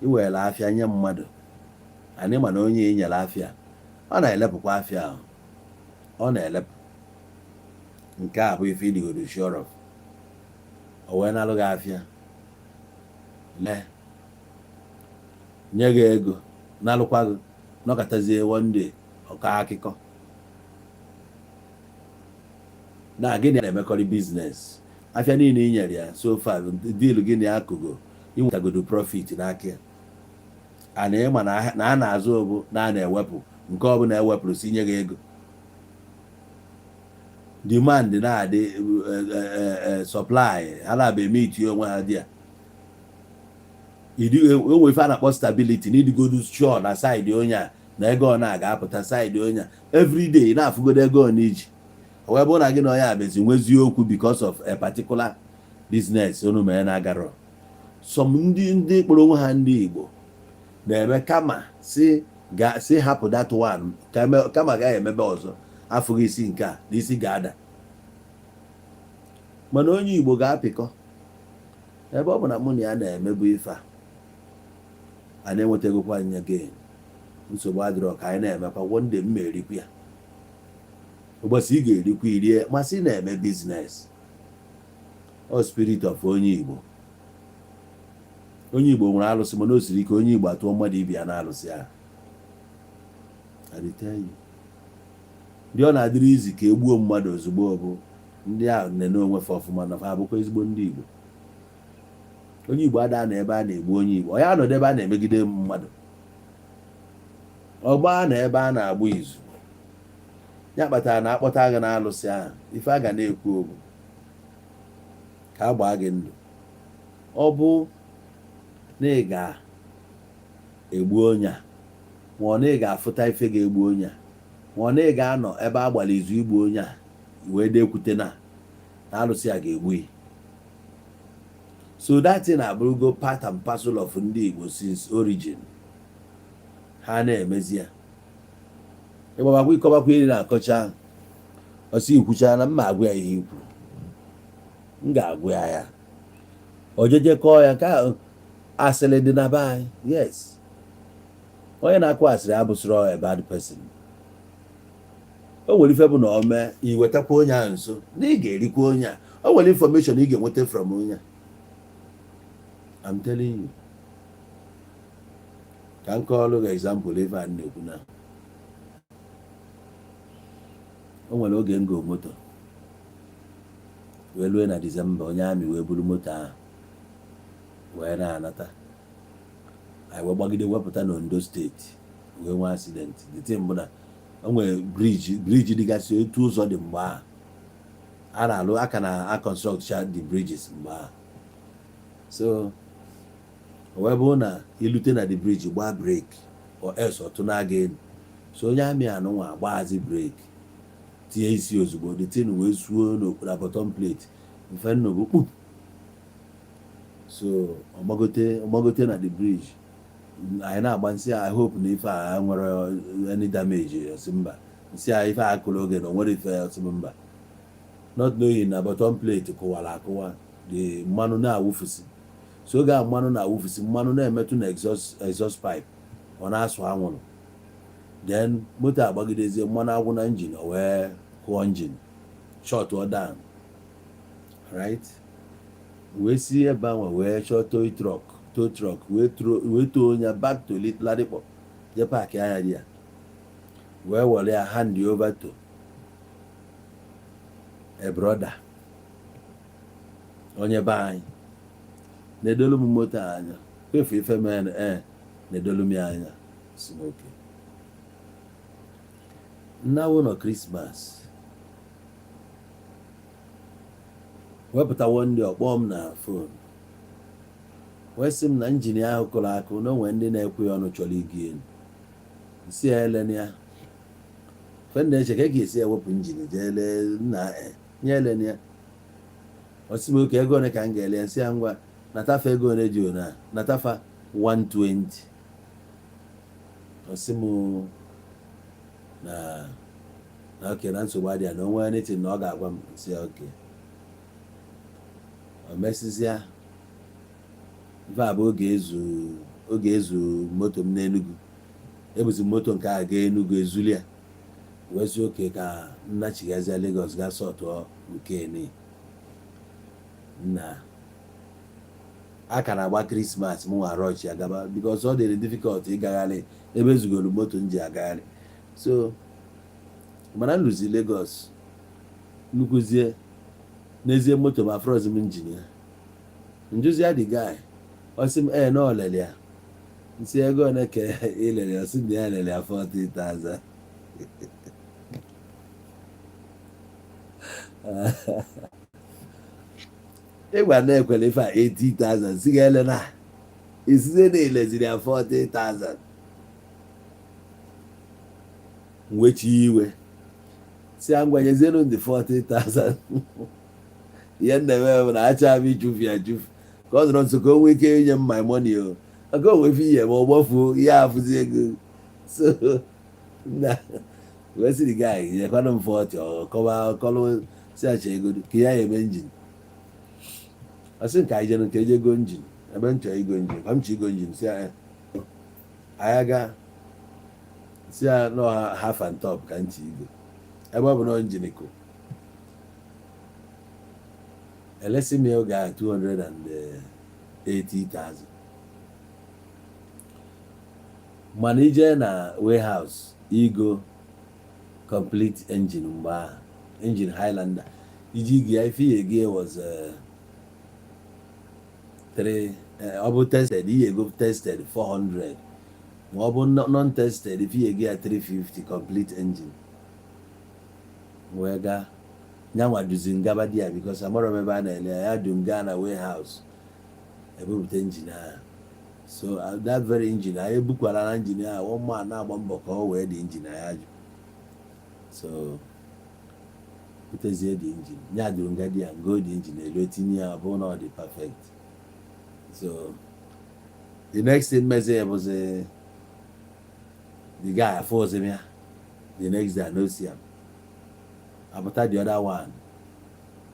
Iwere afịa nye mmadụ, anyị ma na onye i nyere afịa, ọ na-elepụkwa afịa ahụ, ọ na-elepụ. Nke a bụ ife ịdịgodo sure of. O wee nalụ gị afịa, lee, nye gị ego, nalụkwa gị, nọkọtazie one day ọkọ akụkọ na gịnị na-emekọrị business. Afịa niile i nyere ya so far, deal gị na akụgo, inwetagodo profit n'aka ya. A na ịma na a na-azụ bụ na a na-ewepụ nke ọbụla ewepụrụ si nye gị ego. Demand na-adị, supply ha na-abịa eme itinye onwe ha dị ya. Enwe ife a na-akpọ stability na ịdịgodo sure na side onye a na ego ọ na-aga apụta side onye a everyday, na-afụgodo ego ọ n'iji. O wee bụrụ na gị na onye a bezi nwezie okwu because of a particular business unu mere na-agarọ. Some ndị kpọrọ onwe ha ndị Igbo na-eme kama si ga si hapụ that one, kama gaghị emebe ọzọ, afụghị isi nke a na isi ga-ada. Mana onye Igbo ga-apịkọ ebe ọ bụ na mụ na ya na-emebu ife a, a na-enwetagokwa anya gain. Nsogbu adịrọ, ka anyị na-emekwa. One day m ma erikwa ya, ụbọchị ị ga-erikwa irie, masị na-eme business. Ọ spirit of onye Igbo. Onye Igbo nwere alụsị, mana o siri ike onye Igbo atụọ mmadụ ibe ya na alụsị ahụ. I dey tell you. Ndị ọ na-adịrị izi ka egbuo mmadụ ozugbo bụ ndị ahụ nene onwe fa ọfụma na fa abụkwa ezigbo ndị Igbo. Onye Igbo ada na ebe a na-egbu onye Igbo, onye anọdụ ebe a na-emegide mmadụ, ọgba na ebe a na-agba izu. Ya kpatara na akpọta gị na alụsị ahụ, ife a ga na-ekwu okwu ka a gbaa gị ndụ. Ọ bụ na ị ga-egbu onye a, ma ọ na ị ga-afụta ife ga-egbu onye a, ma ọ na ị ga-anọ ebe a gbara izu igbu onye a, wee dekwute na alụsị a ga-egbu ya. So that thing abụrụgo part and parcel of ndị Igbo since origin. Ha na-emezi ya, ịgbabakwa ịkọbakwa iri na-akọcha ọsọ ikwucha na mma agwa ya ihe ikwu, m ga-agwa ya ya ojeje kọọ ya ka asịrị dị na be anyị. Yes, onye na-akụ asịrị abụsịrị a bad person. O nwere ife bụ na o mee, iwetakwa onye ahụ nso na ị ga-erikwa onye a. O nwere information ị ga-enweta from onye a. I'm telling you. Ka m kọọlụ gị example ife a na-ekwu na o nwere oge m go moto wee lue na Disemba, onye amị wee buru moto ahụ wee na-anata. Anyị wee gbagide wepụta n'Ondo Steeti, wee nwee accident. The thing bụ na o nwere bridge dịgasị otu ụzọ dị mgbe ahụ a na-alụ aka na a construct the bridges mgbe ahụ. So o wee bụrụ na ilute na the bridge, gbaa brake or else ọtụ na-aga elu. So onye amị anụnwa agbaghazi brake, tinye isi ozugbo, the thing wee suo n'okpuru na bottom plate mfe nnụ bụ kpum. So ọgbagote na the bridge, anyị na-agba nsị. I hope na ife a nwere any damage. Ọsị mba. Nsị a ife a kụrụ oge na o nwere ife. Ọsị mba, not knowing na bottom plate kụwara akụwa, the mmanụ na-awụfusi. So oge a mmanụ na-awụfusi, mmanụ na-emetụ na exhaust pipe, ọ na-asụ anwụrụ. Then moto agbagidezie, mmanụ agwụ na engine, o wee kụọ engine, shut down, right? Wee si ebe ahụ wee chọọ tow truck wee too ya back to Ladipo, jee park anya dị ya, wee were ya hand over to a brother, onye be anyị na-edolu m moto a anya kwefu ife mere ee na-edolu m ya anya. Si m oke nnawo nọ Christmas wepụta one day, ọkpọọ m na phone wee sị m na engine ahụ kụrụ akụ na onwe ndị na-ekwe ya ọnụ chọrọ igi elu. Nsị ya elena ya fe na-eche ka e ga-esi ewepụ engine jee lee nna nye elena ya. Ọ sị m oke ego ole ka m ga-ele ya? Nsị ya ngwa, natafa ego ole dị ona, natafa 120. Ọ sị m na oke na nsogbu adịghị, na onwe anything na ọ ga-agwa m. Nsị ya oke. O mesịsịa, ife a bụ oge ezu moto m n'Enugu, ebuzi m moto nke a gaa Enugu, ezuli ya, wee sị oke ka nnachigazia Lagos gaa sọtụọ nke ni na a ka na-agba Christmas. M nwa rush ya gaba because ọ dịrị difficult ịgagharị ebe ezugoro moto m ji agagharị. So mana m lụzi Lagos nnukwuzie n'ezie moto ma frozi m engine ya. Njụzi ya the guy, ọ sị m ee na ọ lele ya. Nsị ego ole ka ị lere ya? Ọ sị m na ya lere ya 40,000. Ịgwa na ekwere ife a 80,000 si ga-ele na isizie na eleziri ya 40,000. Mwechi iwe si ya ngwa, nyezienụ ndị 40,000. Ihe nna eme bụ na acha m ijufu ya jufu ka Ka ọ nọrọ nso ka o nwee ike inye m my money o, maka o nwee ife ihe ma ọ gbafuo ihe afụzi ego. So na wee sị the guy, nyekwanụ m 40. Ọ kọwa kọlụ si acha ego ka ya eme engine. Ọ sị nke anyị jere nke eje go engine, ebe m chọrọ igo engine, ka m chọ igo engine. Si ya anyị aga, si ya nọ half and top ka m chọ igo, ebe ọ bụ na engine kụ elesi m ya oge a 280,000. Mana ije na warehouse igo complete engine mgbe ahụ, engine Highlander iji igi ya, ife ya ego was 3, ọ bụ tested, ihe ego tested 400, ma ọ bụ non tested, ife ya ego ya 350 complete engine. Wee gaa nyanwa duzi ngaba di ya, because amarọ m ebe a na-ele ya. Ya dum gaa na warehouse ebupụta engine ahụ. So that very engine anyị ebukwara na engine ahụ, ụmụ a na-agba mbọ ka ọ wee dị engine anyị ajụ. So butezie dị engine ya, duru nga di ya ngo dị engine elu, etinye ya, ọ bụrụ na ọ dị perfect. So the next thing mezi bụzi the guy afọzi m ya. The next day I no see am. Apụta the other one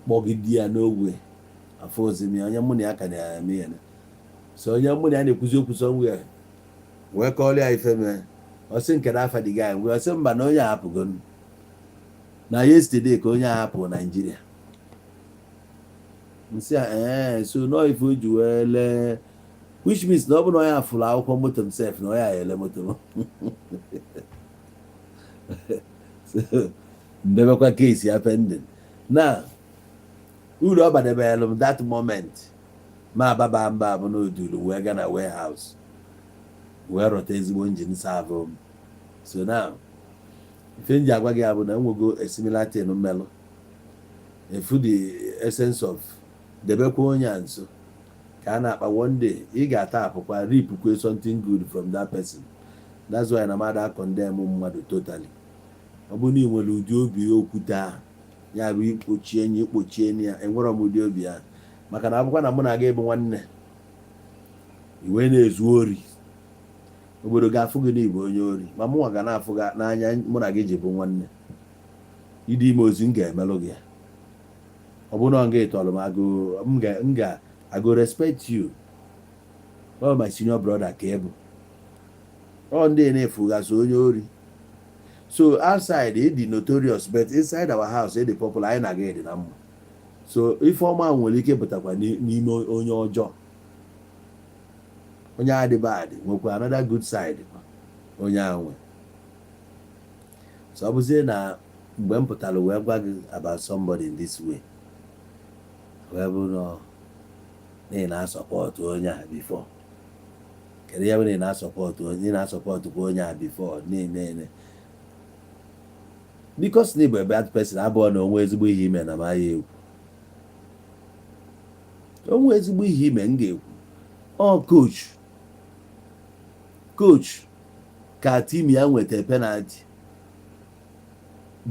kpọgide ya n'ogwe, afọzi m ya. Onye mụ na ya ka na-eme ya, so onye mụ na ya na-ekwuzi okwu somewhere wee kọọrọ ya ife mee. Ọ sị nke n'afa the guy mgbe ọ sị mba, na onye a hapụgo na yesterday ka onye a hapụ Naijiria. Nsị a, ee, so nọọ ife o ji wee lee, which means na ọ bụ na onye a fụrụ akwụkwọ moto m sef, na onye a ele moto m. So ndebekwa case ya pending na uru ọ badebere m. That moment ma ababa mba bụ n'odulu wee gaa na warehouse wee rọta ezigbo engine serve m. So now, ife m ji agwa gị bụ na enwego a similar thing mmelụ efu. The essence of debekwa onye a nso ka a na-akpa, one day ị ga-ata apụkwa reap something good from that person. That's why na mmadụ condemn mmadụ totally. Ọ bụrụ na ị nwere ụdị obi okwute ahụ, ya bụ ikpochie enyi, ikpochie enyi ya. Enwerọ m ụdị obi ahụ, maka na abụkwa na mụ na gị bụ nwanne, iwe na-ezu ori, obodo ga-afụ gị n'ịbụ onye ori, ma mụnwa ga na-afụ gị n'anya. Mụ na gị ji bụ nwanne, ịdị ime ozi m ga-emelụ gị ya. Ọ bụrụ na ọ ga tọrọ m agụ, m ga-agụ respect you. Ọ my senior brother ka ị bụ. Ọ ndị na-efugasị onye ori. So outside ị dị notorious, but inside our house ị dị popular. Anyị na-aga ịdị na mma. So ife ọma nwere ike pụtakwa n'ime onye ọjọọ. Onye adị bad nwekwa another good side kwa onye ahụ nwe. So ọ bụzie na mgbe m pụtara wee gwa gị about somebody in this way, wee bụ na ị na-asupport onye a before, kedu ihe bụ na ị na-asupport onye ị na-asupportkwa onye a before niile? Because na ịbụ a bad person abụọ na onwe ezigbo ihe ime na ma ya ekwu onwe ezigbo ihe ime m ga-ekwu. Ọ coach ka team ya nweta penalty,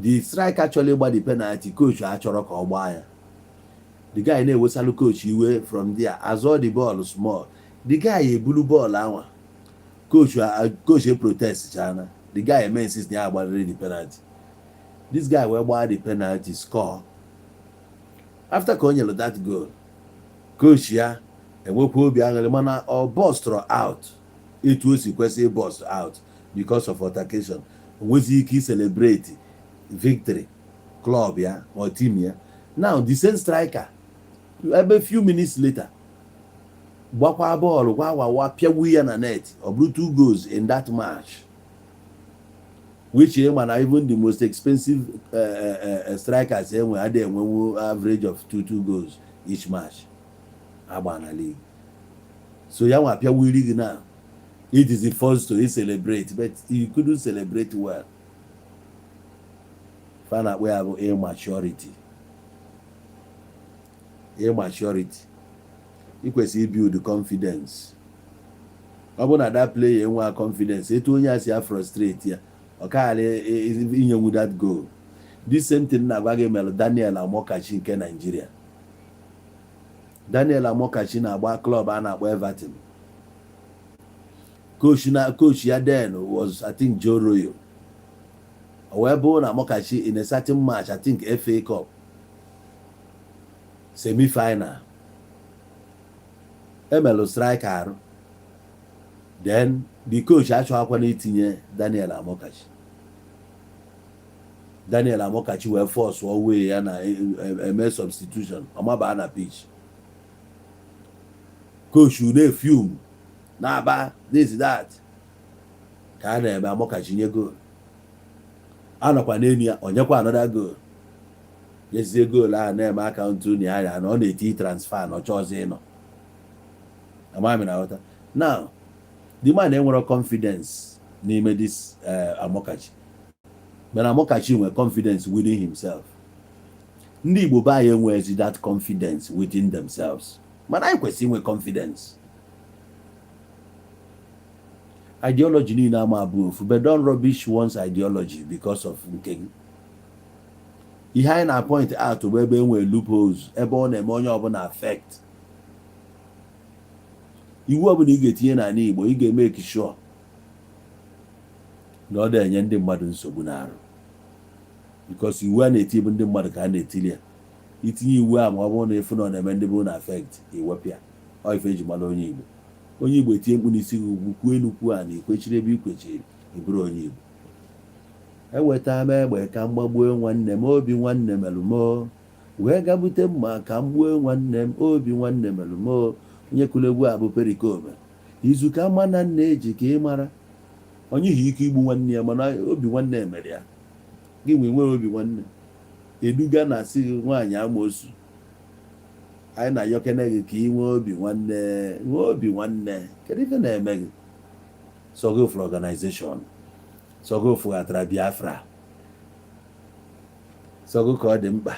the striker chọrọ ịgba the penalty, coach achọrọ ka ọ gbaa ya. The guy na-ewesalụ coach iwe. From there azọ the ball small, the guy ebulu bọọlụ anwa. Coach e protest chana, the guy eme insist na ya agbarịrị the penalty. This guy wee gbaa the penalty, score. After ka o nyere that goal, coach ya enwekwa obi aṅụrị, mana ọ burstụrụ out etu o si kwesị burst out because of altercation. O nwezi ike celebrate victory club ya or team ya. Now the same striker, ebe few minutes later, gbakwa bọọlụ gwa wawa pịagbu ya na net. Ọ bụrụ two goals in that match, which ma na even the most expensive strikers enwe adịghị enwenwu average of two goals each match agba na league. So ya nwa pịawiri gị na it is the first to celebrate, but you couldn't celebrate well. Fa na-akpọ ya bụ immaturity. Immaturity. Ị kwesịrị build confidence. Ọ bụ na that player enwe confidence, etu onye a si a frustrate ya, ọ kaghara inyenwu that goal. This same thing na-agwa gị mere Daniel Amokachi nke Nigeria. Daniel Amokachi na-agba club a na-akpọ Everton. Coach na coach ya then was, I think, Joe Royle. O wee bụrụ na Amokachi in a certain match, I think FA Cup semi-final, emelụ striker arụ. Then the coach achọghịkwana itinye Daniel Amokachi. Daniel Amokachi wee force wee ya na eme substitution, ọmaba na pitch. Coach na-efume na-aba this, that, ka a na-eme. Amokachi nye goal, anọkwa n'elu ya, onyekwa another goal, nyezie goal ahụ, na-eme akaụntụ na ya na ọ na-eti transfer na ọchọ ọzọ ịnọ. Amami na ghọta now, the man enwere confidence n'ime this Amokachi, mana Amokachi nwere confidence within himself. Ndị Igbo be anyị enweghịzi that confidence within themselves, mana anyị kwesịrị inwe confidence. Ideology niile ama abụ ofu, but don't rubbish one's ideology because of nke gị. Ihe anyị na-point out bụ ebe e nwere loopholes, ebe ọ na-eme onye ọbụla affect. Iwu ọbụla ị ga-etinye n'ala Igbo, ị ga-eme sure na ọ na-enye ndị mmadụ nsogbu n'arụ, because iwu a na-eti bụ ndị mmadụ ka a na-etili ya. Itinye iwu a, ma ọ bụrụ na efu na ọ na-eme ndị bụ na affect, iwepụ ya. Ọ ife eji mara onye Igbo. Onye Igbo etinye mkpu n'isi gị, ugwu kwuo elu kwuo a na ikwechiri ebe ikwechiri, ịbụrụ onye Igbo. Eweta m egbe ka m gbagbuo nwanne m, obi nwanne melụmo. Wee gabute mma ka m gbuo nwanne m, obi nwanne melụmo. Onye kụrụ egwu a bụ Pericoma. Izu ka mma na nna eji ka ị mara onye ihe ike igbu nwanne ya, mana obi nwanne mere ya. Gị nwe nwere obi nwanne eduga na asị gị nwaanyị amoosu. Anyị na-ayọkene gị ka ị nwee obi nwanne, nwee obi nwanne. Kedu ife na-eme gị? Sọ gị fụrụ organization, sọ gị fụghatara Biafra, sọ gị ka ọ dị mkpa.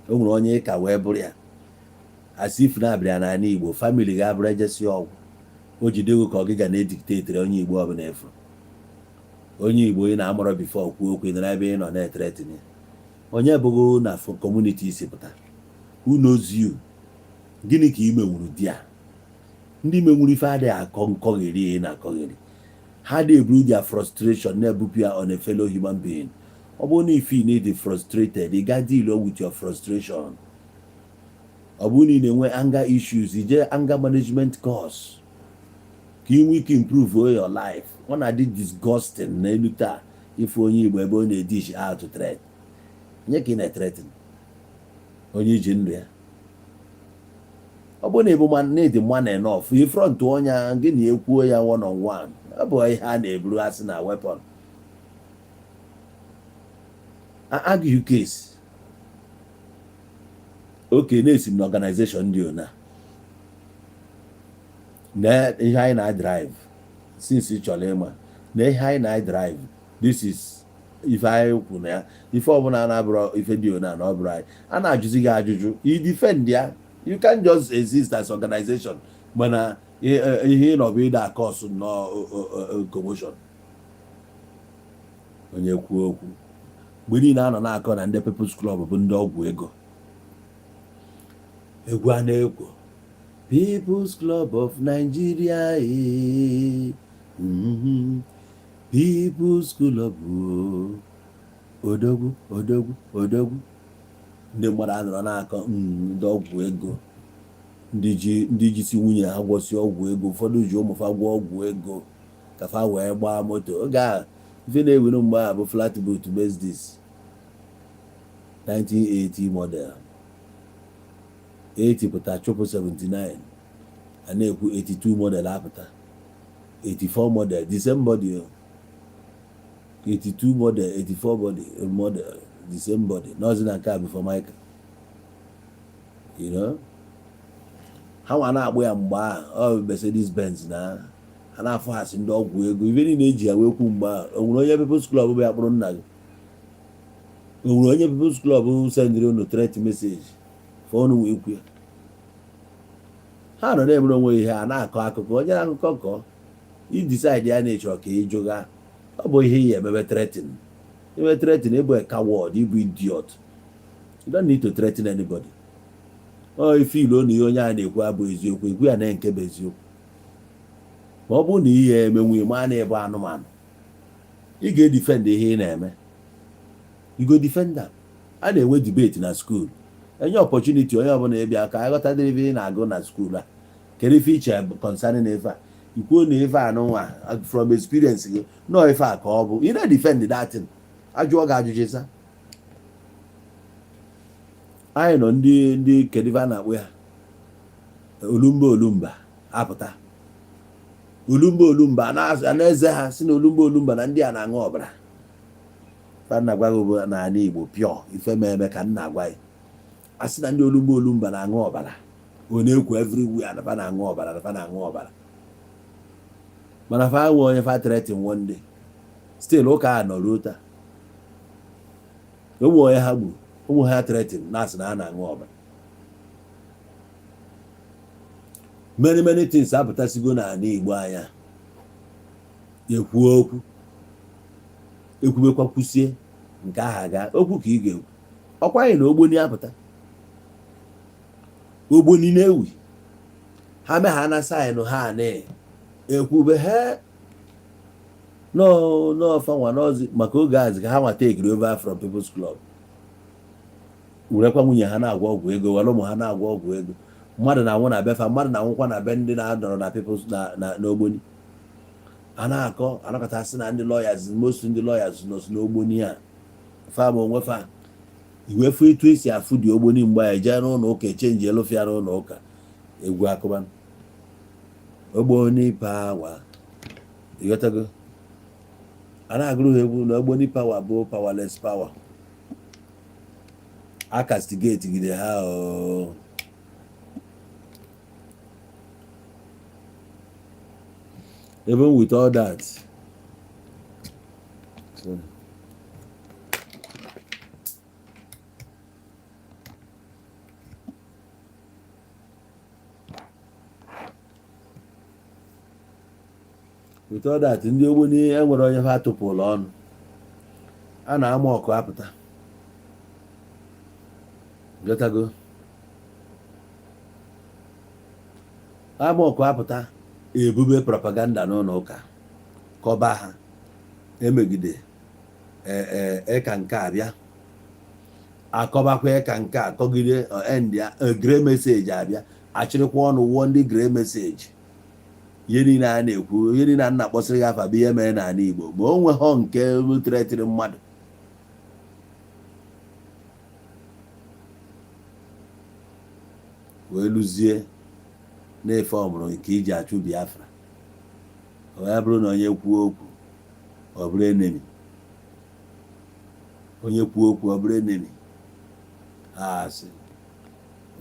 O nwere onye ịka wee bụrụ ya as if na-abịa n'ala Igbo, family ga-abụrụ ejesi ọgwụ o jide gị ka ọ gị ga na-edictatere onye Igbo ọbụla efu. Onye Igbo ị na-amụrọ before kwuo okwu, ị nọrọ ebe ị nọ na-ethreaten ya. Onye bụghị na community isi pụta? Who knows you? Gịnị ka ị menwuru di a? Ndị menwuru ife adịghị akọ nkọgheri ị na-akọgheri. Ha na-eburu their frustration na-ebupụ ya on a fellow human being. Ọ bụrụ na if you need frustrated, ị ga deal with your frustration. Ọ bụrụ na ị na-enwe anger issues, ị jee anger management course ka ị nwee ike improve your life. Ọ na-adị disgusting n'elu taa ife onye Igbo ebe ọ na-edish out threat. Nye ka ị na-ethreaten onye iji ndụ ya. Ọ bụrụ na ịbụ man na ịdị man enough, i front onye gị na ekwuo ya one on one. Ọ bụ ihe a na-eburu asị na weapon argue case. Oke na-esi m na organization dị ona na ihe anyị na-drive since ị chọrọ ịma na ihe anyị na-drive, this is ife anyị kwu na ya. Ife ọbụla na-abụrụ ife dị ona na ọ bụrụ anyị a na-ajụzi gị ajụjụ, i defend ya. You can't just exist as organization, mana ihe ị nọ bụ ịda acause nnọọ commotion. Onye kwuo okwu mgbe niile a nọ na-akọ na ndị People's Club bụ ndị ọgwụ ego. Egwu a na-ekwo People's Club of Nigeria, People's Club, odogwu, odogwu, odogwu. Ndị mmadụ anọrọ na-akọ ndị ọgwụ ego, ndị ji ndị jisi nwunye ha gwọsi ọgwụ ego, ụfọdụ ji ụmụ fa gwọ ọgwụ ego ka fa wee gbaa moto. Oge a ife na-ewere mgbe a bụ flatboot Mercedes 1980 model, 80 pụta chụpụ 79, a na-ekwu 82 model apụta, 84 model, the same body o. 82 model, 84 body model, the same body nọọsụ na nke a bụ Formica. Ha nwa na-agbụ ya mgbe ahụ ọ Mercedes Benz na ha na-afụghasị ndị ọgwụ ego. Ife niile eji ya wee kwu mgbe ahụ, o nwere onye People's Club bụ ya kpụrụ nna gị? O nwere onye People's Club sendịrị unu threat message for unu wee kwu ya? Ha nọ na-emere onwe ihe a na-akọ akụkọ. Onye akụkọ kọọ i decide ya na-ịchọ ka ị jụga. Ọ bụ ihe iyi emebe threaten, ime threaten, ịbụ a coward, ịbụ idiot. You don't need to threaten anybody. Ọ ife ilo na ihe onye a na-ekwu abụ eziokwu, ekwu ya na nke bụ eziokwu. Ma ọ bụrụ na ihe emenwu, ma na ịbụ anụmanụ, ị ga-edefend ihe ị na-eme. You go defend am. A na-enwe debate na school, enye opportunity onye ọbụla ịbịa ka anyị ghọtadịrị ife ị na-agụ na school a. Kedu ife iche concerning ife a? Ikwuo na ife a nụnwa, from experience gị, nọọ ife a ka ọ bụ. Ị na-defend that thing, ajụọ gị ajụjụ, sa anyị nọ ndị kedu ife a na-akpọ ya, olumba olumba apụta, olumba olumba a na-eze ha si na olumba olumba na ndị a na-aṅụ ọbara. Fa na gwa gị bụ n'ala Igbo pure ife ma eme ka nna agwa gị, a sị na ndị olumba olumba na-aṅụ ọbara. Ọ na-ekwu everywhere na fa na-aṅụ ọbara, na fa na-aṅụ ọbara, mana fa nwe onye fa threaten one day. Still ụka a nọ ruo taa. Ụmụ onye ha gburu, ụmụ ha threaten na-asị na ha na-aṅụ ọbara. Many many things apụtasịgo n'ala Igbo. Anya ekwu okwu, ekwubekwa, kwusie nke ahụ aga okwu ka ị ga-ekwu. Ọkwa anyị na Ogboni apụta, Ogboni na-ewi ha mee ha na sign ha na ekwube ha n'ọfanwa n'ọzi maka oge azi ka ha nwa take over from People's Club, werekwa nwunye ha na-agwọ ọgwụ ego, were ụmụ ha na-agwọ ọgwụ ego. Mmadụ na-anwụ na befa, mmadụ na-anwụkwa na be ndị na-anọrọ na People's na n'Ogboni. A na-akọ anakọta sị na ndị lawyers, most ndị lawyers nọ n'Ogboni a fa ma onwe fa iwefu etu esi afụ dị Ogboni. Mgbe a jee n'ụlọ ụka, echange elofia n'ụlọ ụka, egwu akụba Ogboni power. Ịghọtago? A na-agụrụ ha egwu na Ogboni power bụ powerless power. A castigate gide ha oo. Even with all that, so, with all that, ndị Ogboni enwere onye ha tụpụrụ ọnụ a na-ama ọkụ apụta. Ghọtago? Ama ọkụ apụta, ebube propaganda n'ụlọ ụka, kọba ha emegide ka nke a bịa akọbakwa ka nke a kọgide end ya. Grey message abịa, achịrịkwa ọnụ wụọ ndị grey message. Ihe niile a na-ekwu, ihe niile a na-akpọsịrị gị afa bụ ihe mere n'ala Igbo, ma o nweghọ nke threatenịrị mmadụ. Wee lụzie na-efe ọmụrụ nke iji achụ Biafra. O ya bụrụ na onye kwuo okwu, ọ bụrụ enemy. Onye kwuo okwu, ọ bụrụ enemy. Ha asị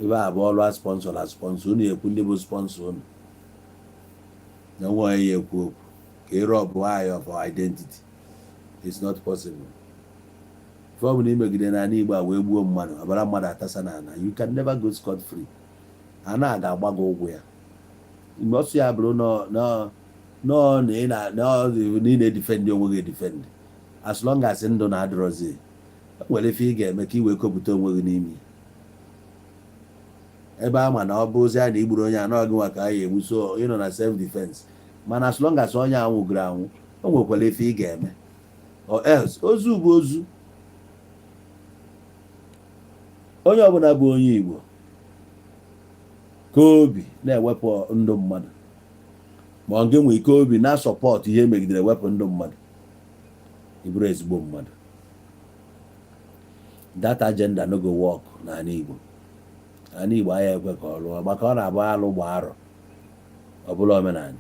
ebe a bụ ọrụ a sponsor na sponsor unu, ekwu ndị bụ sponsor unu na nwa onye ya ekwu okwu ka ị rob anyị of our identity. It's not possible. Ife ọ bụla imegide n'ala Igbo a wee gbuo mmadụ, ọbara mmadụ atasa n'ala, you can never go scot free. A na-aga agba gị ụgwọ ya. Mgbe ọsọ ya bụrụ nọ na ị na-edefend onwe gị, edefend, as long as ndụ na-adịrọzi, nwere ife ị ga-eme ka ị wee kopụta onwe gị n'ime ebe a. Ma na ọ bụ ozi a na igburu onye anọ gị nwa ka a ya egbu, so ịnọ na self defense. Mana as long as onye anwụgoro anwụ, o nwekwara ife ị ga-eme, or else ozu bụ ozu. Onye ọbụla bụ onye Igbo ka obi na-ewepụ ndụ mmadụ, ma ọ gị nwee ike obi na support ihe megidere wepụ ndụ mmadụ, ịbụrụ ezigbo mmadụ. That agenda no go work n'ala Igbo. Ala Igbo anya ekwe ka ọ lụọ, maka ọ na-abụ alụ gba arọ, ọ bụla omenala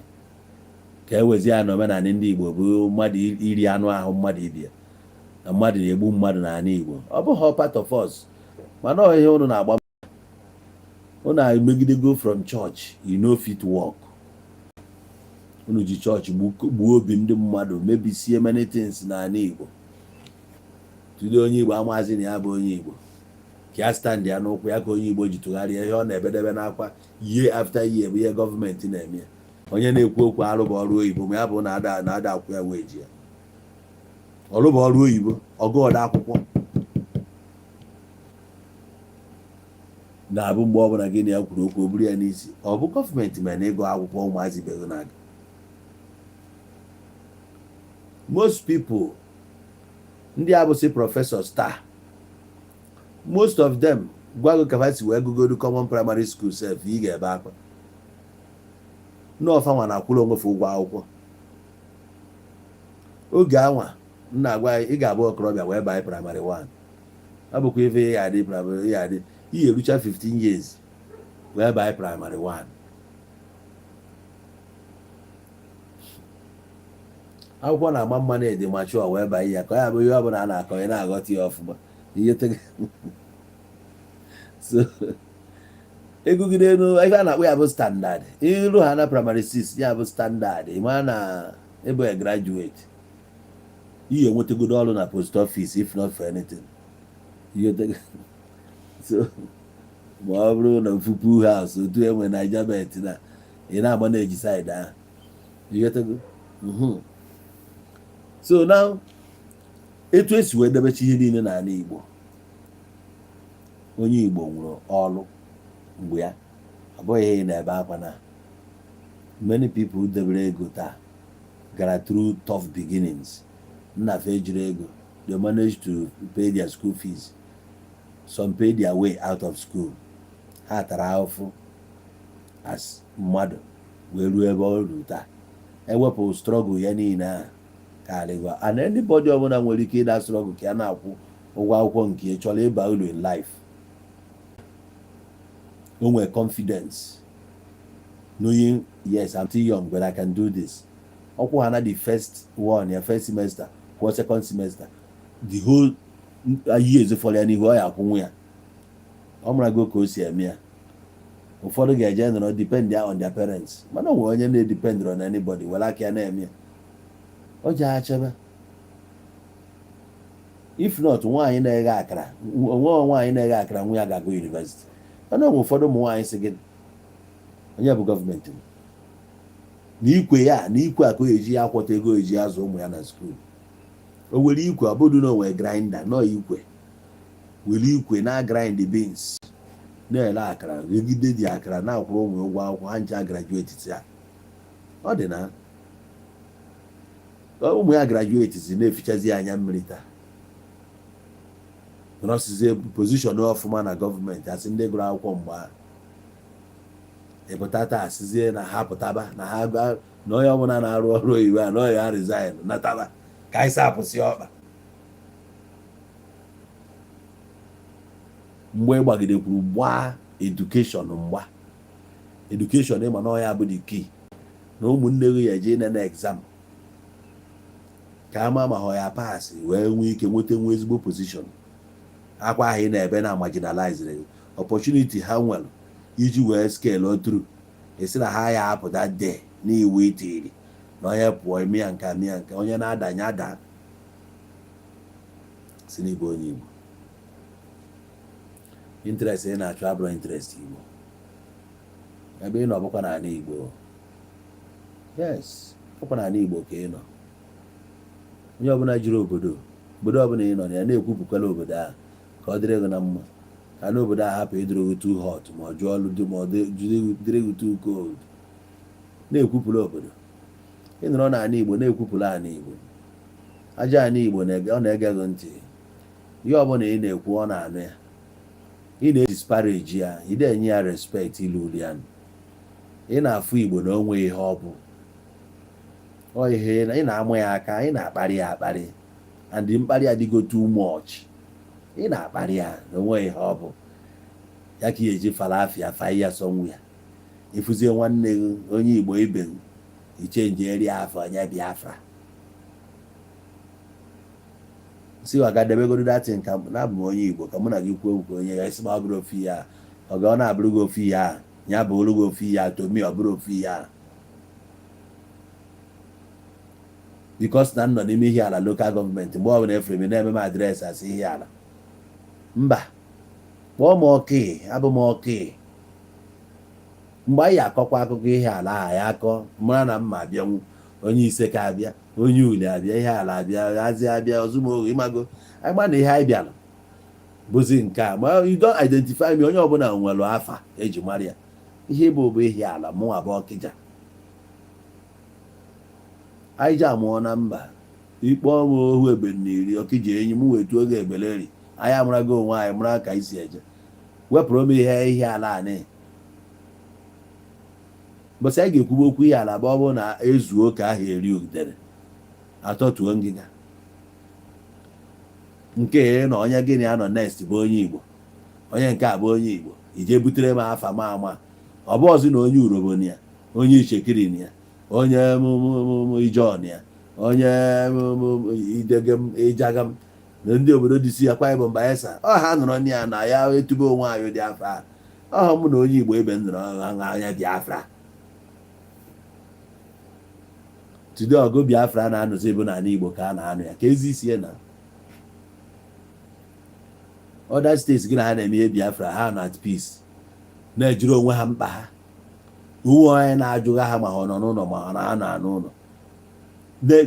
ka e wezi ya na omenala ndị Igbo bụ mmadụ iri anụ ahụ mmadụ ibia na mmadụ na-egbu mmadụ n'ala Igbo. Ọ bụghị part of us, mana ọ ihe unu na-agba, unu emegidego from church. You no fit work. Unu ji chọọchị gbuo obi ndị mmadụ, mebisie many things n'ala Igbo. Tụlee onye Igbo amazi na ya bụ onye Igbo, ka ya stand ya n'ụkwụ ya, ka onye Igbo ji tụgharịa ihe ọ na-ebedebe n'akwa year after year bụ ihe gọọmenti na-eme ya. Onye na-ekwu okwu arụ bụ ọrụ oyibo, ma ya bụ na ada na ada akwụ ya wee ji ya ọrụ bụ ọrụ oyibo, ọgụ ọda akwụkwọ. Na-abụ mgbe ọbụla gị na ya kwuru okwu, o buru ya n'isi. Ọ bụ gọọmenti mere na ịgụ akwụkwọ ụmụazị ibe gị na-aga. Most people ndị abụsị professors taa, most of them, gwa gị ka ha si wee gụgodu common primary school sef, ị ga-ebe akwa. N'ọfa nwa na-akwụrụ onwefe ụgwọ akwụkwọ oge anwa m na-agwa ya. Ị ga-abụ okorobịa wee banye primary 1, ọ bụkwa ife ị ga-adị primary, ị ga-adị, ị ga-erucha 15 years wee banye primary 1. Akwụkwọ na-agba mma na ede mature wee banye ya, ka ọ ya bụ ihe ọbụla a na-akọ, ị na-aghọta ya ọfụma. Ihe so egugide elu, ife a na-akpọ ya bụ standard. Iru ha na primary 6, ya bụ standard. Ị ma na ịbụ a graduate, ihe enwetagodo ọrụ na post office, if not for anything. So ma ọ bụrụ na ofu house otu enwe Naija Bet na ị na-agba na-eji side ahụ ịghọtago. So now, etu esi wee debecha ihe niile n'ala Igbo, onye Igbo nwere ọrụ mgbe ya ọ bụghị ihe ị na-ebe akwa na many people debere ego taa gara through tough beginnings. Nna fa ejiri ego, they managed to pay their school fees, some pay their way out of school. Ha tara ahụhụ as mmadụ wee ruo ebe ọ ruru taa. Ewepụ struggle ya niile ahụ karịgwa, and anybody ọbụla nwere ike ịda struggle ka ya na-akwụ ụgwọ akwụkwọ nke ya chọrọ ịba uru in life, o nwere confidence knowing, "Yes, I'm still young, but I can do this." Ọkwụ ha na the first one ya, first semester, kwụọ second semester, the whole years fọrọ ya n'ihu, ọ ya akwụnwu ya. Ọ marago ka o si eme ya. Ụfọdụ ga-eje nọrọ depend ya on their parents, mana o nwere onye na-edepend on anybody, were aka ya na-eme ya. O ji achebe. If not, nwaanyị na-eghe akara, onwe nwaanyị na-eghe akara, nwa ya ga-agụ university. Mana onwe ụfọdụ ụmụ nwaanyị sị gị onye bụ gọọmenti na ikwe ya na ikwe a ka o eji ya akwọta ego eji azụ ụmụ ya na school. O were ikwe, ọ bụrụ na o nwere grinder nọ, ikwe, were ikwe na grind beans, na-ere akara, regide dị akara, na-akwụrụ ụmụ ụgwọ akwụkwọ ha ncha. Graduate ya, ọ dị na ụmụ ya graduate si na-efichazi anya mmiri taa, nọsizie position ọfụma na gọọmenti. Asị ndị gụrụ akwụkwọ mgbe ahụ ịpụta taa, asịzie na ha pụtaba na ha na onye ọbụla na-arụ ọrụ oyibo a na onye ya resign nataba ka anyị sapụsị ọkpa. Mgbe gbagidekwuru gbaa education, mgba education, ịma na ọya bụ the key na ụmụnne gị ya eje nene exam ka ama ma ha ya pass wee nwee ike nweta nwa ezigbo position. Akwa ahụ ị na-ebe na marginalize opportunity ha nwere iji wee scale through, esi na ha ya apụta de n'iwu itiri na onye pụọ ime ya nka ime ya nka, onye na-adanye ada si n'igbo. Onye Igbo, interest ị na-achọ abụrụ interest Igbo ebe ị nọ, bụkwa n'ala Igbo. Yes, ọkwa n'ala Igbo ka ị nọ. Onye ọbụla jiri obodo, obodo ọbụla ị nọ na ya, na-ekwupụkwala obodo ahụ ka ọ dịrị gị na mma, ka na obodo ahụ hapụ ịdịrị gị too hot, ma ọ jụọ ọlụ dị, ma ọ dịrị gị too cold. Na-ekwupụrụ obodo ị nọrọ n'ala Igbo, na-ekwupụrụ ala Igbo. Aja ala Igbo ọ na-ege gị ntị. Ihe ọbụla ị na-ekwu, ọ na-anụ ya. Ị na-edisparage ya, ị na-enye ya respect ilu uli ya. Ị na-afụ Igbo na onwe ihe ọ bụ, ọ ihe ị na-amụ ya aka, ị na-akparị ya akparị, and mkparị adịgo too much. Ị na-akparị ya na onwe ihe ọ bụ ya ka ị eji falafia fa ya sọnwụ ya. Ịfụzie nwanne gị onye Igbo ibe gị, ichange eri afọ onye Biafra si ọ ga-debegoro datin ka na abụ m onye Igbo, ka mụ na gị kwuo okwu. Onye ya isi ma ọ bụrụ ofu ya, ọ ga ọ na-abụrụ gị ofu ya, ya bụrụ gị ofu ya. To me, ọ bụrụ ofu ya, because na m nọ n'ime Ihiala local government. Mgbe ọbụla efere m na-eme m address asị Ihiala, mba, kpọọ m ọkị, abụ m ọkị. Mgbe anyị akọkwa akụkọ Ihiala aha ya akọ, mara na mma abịanwu onye ise ka abịa, onye uli abịa, Ihiala abịa, hazi abịa, ozumogu, ịmago agba na ihe anyị bịara. Bụzi nke a, ma you don't identify me. Onye ọbụla nwere afa eji mara ya. Ihe bụ Ihiala, mụnwa bụ Ọkịja. Anyị ji amụọ na mba ikpe ọnwụ ohu egbe na iri Ọkịja enyi m wetu oge egbeleri. Anyị amarago onwe anyị, mara ka anyị si eje. Wepụrụ m ihe Ihiala anị. Mbọsị anyị ga-ekwube okwu Ihiala bụ ọ bụrụ na ezuo ka ahụ eri udere atọtuo ngịga nke na onye gịnị anọ next bụ onye Igbo, onye nke a bụ onye Igbo. Ije butere m afa m ama ọ bụ ọzọ na onye Urobo na ya, onye Itsekiri na ya, onye Ijọn ya, onye Idegem, Ijagam na ndị obodo dị si Akwa Ibom, Bayelsa. Ọ ha nọrọ na ya na ya etube onwe anyị ụdị afa ọhụ. Mụ na onye Igbo ebe m nọrọ anya Biafra today, ọgụ Biafra na-anụzi bụ n'ala Igbo ka a na-anụ ya ka ezi isi na other states gị na ha na-eme ihe Biafra. Ha na at peace, na-ejiri onwe ha mkpa ha. Uwe onye na-ajụgha ha ma ha nọ n'ụlọ, ma ha na-anọ n'ụlọ,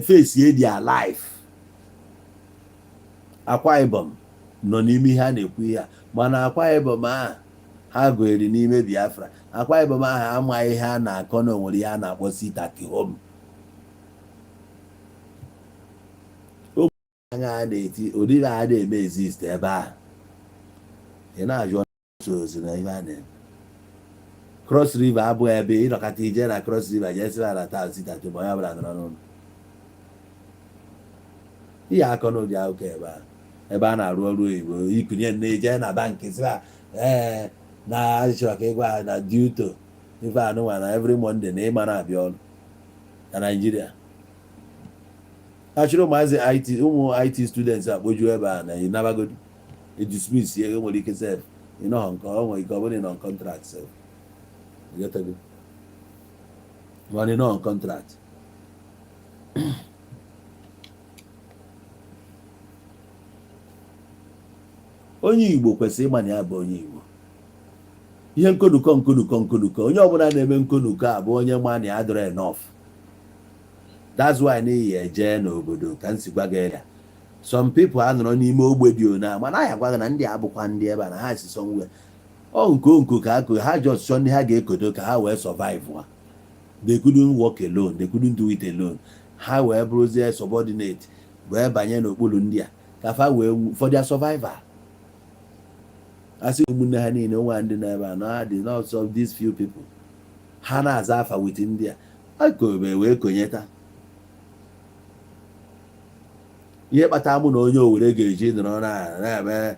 face their life. Akwa Ibom nọ n'ime ihe a na-ekwu ihe a, mana Akwa Ibom ahụ ha gụnyere n'ime Biafra, Akwa Ibom ahụ amaghị ihe a na-akọ na onwere ihe a na-akpọ sit at home. Anya a na-eti ụdị a na-eme exist ebe ahụ. Ị na-ajụ ozi na ihe a na-eme Cross River abụghị ebe ịnọkọta ije na Cross River jee sịra na taa sit at home. Onye ọbụla nọrọ n'ụlọ, ihe akọ n'ụdị akụkọ ebe a, ebe a na-arụ ọrụ oyibo, ikunye nne ije na bankị sịra ee na achọrọ ka ịgwa ha na due to ife anụnwa na every Monday na ịma na-abịa ọrụ na Naịjirịa. Achịrị ụmụazị IT, ụmụ IT students akpoju ebe a na ịnabagodi edismiss ya. Nwere ike sef ịnọghọ nke ọ nwere ike ọ bụrụ ịnọ contract sef. Ịghọtago? Mana ịnọ on contract. Onye Igbo kwesịrị ịma na ya bụ onye Igbo. Ihe nkonukọ nkonukọ nkonukọ, onye ọbụla na-eme nkonukọ a bụ onye ma na ya adịrọ enough. That's why n'ihi eje n'obodo ka m si gwa gị ya, some people a nọrọ n'ime ogbe dị ona, mana anyị agwa gị na ndị abụkwa ndị ebe a na ha si somewhere. Ọ nko nko ka akụ ha just chọọ ndị ha ga-ekodo ka ha wee survive ha. They couldn't work alone, they couldn't do it alone. Ha wee bụrụzie subordinate, wee banye n'okpuru ndị a ka fa wee for their survival. Asị ụmụnne ha niile nwa ndị n'ebe a na ha dị not of these few people ha na-aza afa with ndị a akobe wee konyeta. Ihe kpatara mụ na onye Owere ga-eji nọrọ na na-eme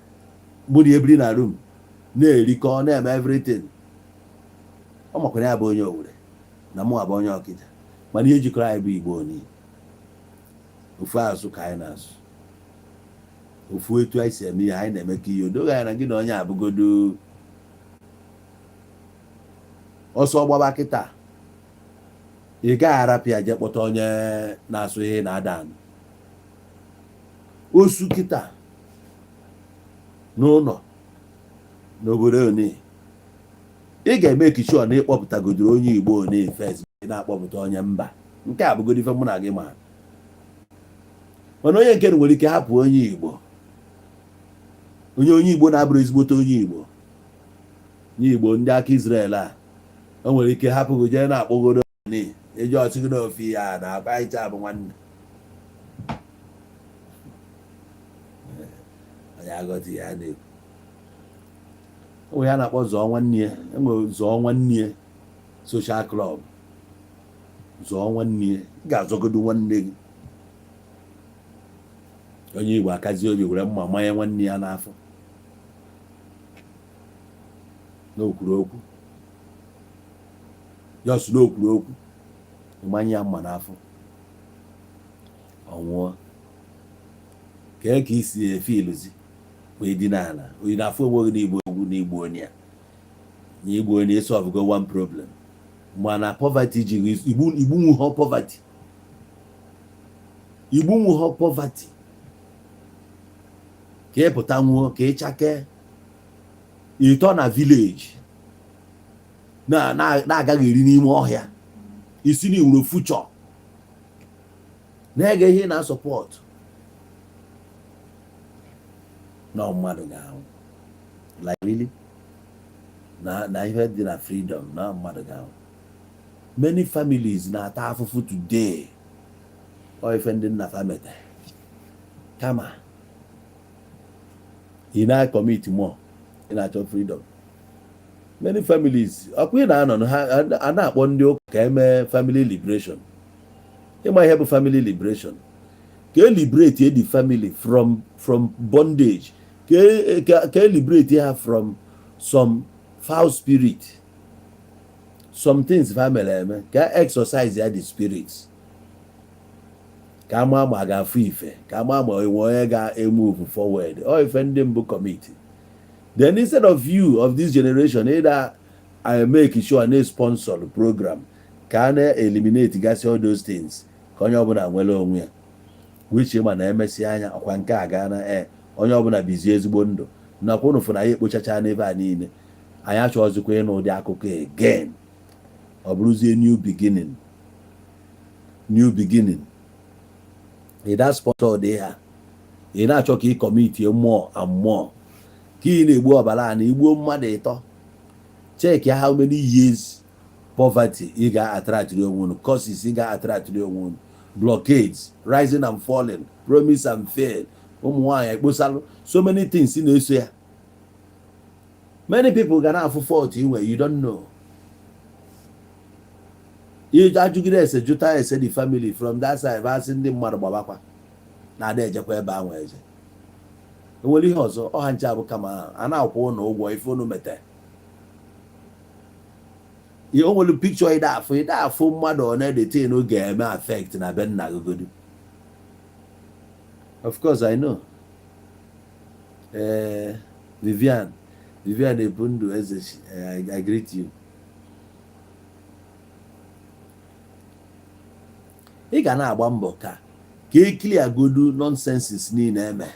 mụ na ebiri na room, na-erikọ, na-eme everything, ọ makwara ya bụ onye Owere na mụ abụ onye Ọkịja, mana ihe jikọrọ anyị bụ Igbo niile. Ofu asụ ka anyị na-asụ, ofu etu anyị si eme ihe anyị na-eme ka ihe odoghị anya na gị na onye abụgodo ọsọ gbaba kịta. Ị gaghị arapụ ya jee kpọta onye na-asụ ihe na-ada anụ osu kịta n'ụlọ n'obodo one. Ị ga-eme ekichi na ịkpọpụtagodoro onye Igbo one first, ị na-akpọpụta onye mba. Nke a bụgodo ife mụ na gị ma. Mana onye nke nwere ike hapụ onye Igbo, onye Igbo na-abụrụ ezigbote onye Igbo, nye Igbo ndị aka Israel a, o nwere ike hapụ gị jee na-akpọgodo eji ọsị gị n'ofe ya na akpa icha bụ nwanne onye aghọta ya na-ekwu. Onwe ya na-akpọ zọọ nwanne ya, enwere zọọ nwanne ya social club. Zọọ nwanne ya, ị ga-azọgodo nwanne gị. Onye Igbo akazi obi were mma manye nwanne ya n'afọ n'okwuru okwu, just n'okwuru okwu, ịmanye ya mma n'afọ, ọ nwụọ. Kee ka isi efe iluzi wee dị n'ala onye na-afụ onwe gị n'igbo ogwu n'igbo onye ya na igbo onye solve go one problem, mana poverty ji igbu igbunwuho poverty, igbunwuho poverty ka ị pụta nwuo ka ị chakee ịtọ na village na-agaghị eri n'ime ọhịa isi na iwuro future na-ege ihe na support. Na mmadụ ga-anwụ, like really, na ihe dị na freedom na mmadụ ga-anwụ. Many families na-ata afụfụ today. Ọ ife ndị nna fa mete. Kama ị na-commit more, ị na-achọ freedom. Many families, ọkwa ị na-anọ ha, a na-akpọ ndị ụka ka emee family liberation. Ịma ihe bụ family liberation? Ka e liberate the family from bondage, ka e liberate ha from some foul spirit, some things fa mere eme, ka exorcise ya the spirits, ka ama ma ga-afụ ife, ka ama ma enwe onye ga-emove forward. Ọ ife ndị mbụ commit. Then instead of you of this generation ịda I make sure na sponsor program ka a na-eliminate gasị all those things, ka onye ọbụla nwere onwe ya, which ma na emesi anya ọkwa nke a gaa na e onye ọbụla bizie ezigbo ndụ. Nakwa unu fụ na ya ekpochacha n'ebe a niile, anyị achọghịzikwa ịnụ ụdị akụkọ again. Ọ bụrụzie new beginning, new beginning. Ịda sponsor dị ha, ị na-achọ ka ị commit more and more, ka ị na-egbu ọbara a na igbuo mmadụ ịtọ. Check how many years poverty ị ga-attractiri onwe unu, causes ị ga-attractiri onwe unu, blockades, rising and falling, promise and fail, ụmụ nwaanyị ekposalụ, so many things na-eso ya. Many people ga na-afụ fault inwe, you don't know. Ajụgide ese, jụta ese the family from that side, asị ndị mmadụ gbabakwa na-ada ejekwa ebe ahụ eje. Enwere ihe ọzọ ọha nche abụ, kama a na-akwụ ụnụ ụgwọ ife unu mete. O nwere picture ịda afụ, ịda afụ mmadụ one the thing ga-eme affect na be nna gị godu. Of course I know. Ee, Vivian, Vivian Ebundu Ezechi, I greet you. Ị ga na-agba mbọ ka e clear godu nonsenses niile eme,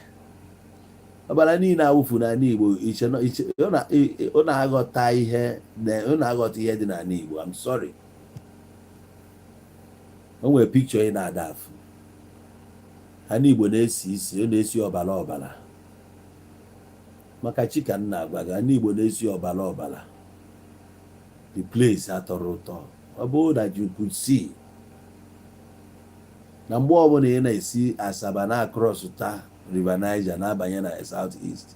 ọbara niile awụfu n'ala Igbo. Ọ na-aghọta ihe, ọ na-aghọta ihe dị n'ala Igbo. I'm sorry, o nwere picture ị na-ada afụ. Ala Igbo na-esi isi, ọ na-esi ọbara ọbara. Maka chi ka m na-agwa gị, ala Igbo na-esi ọbara ọbara. The place atọrọ ụtọ. Ọ bụrụ that you could see na mgbe ọbụla ị na-esi Asaba na cross ta River Niger na-abanye na South East,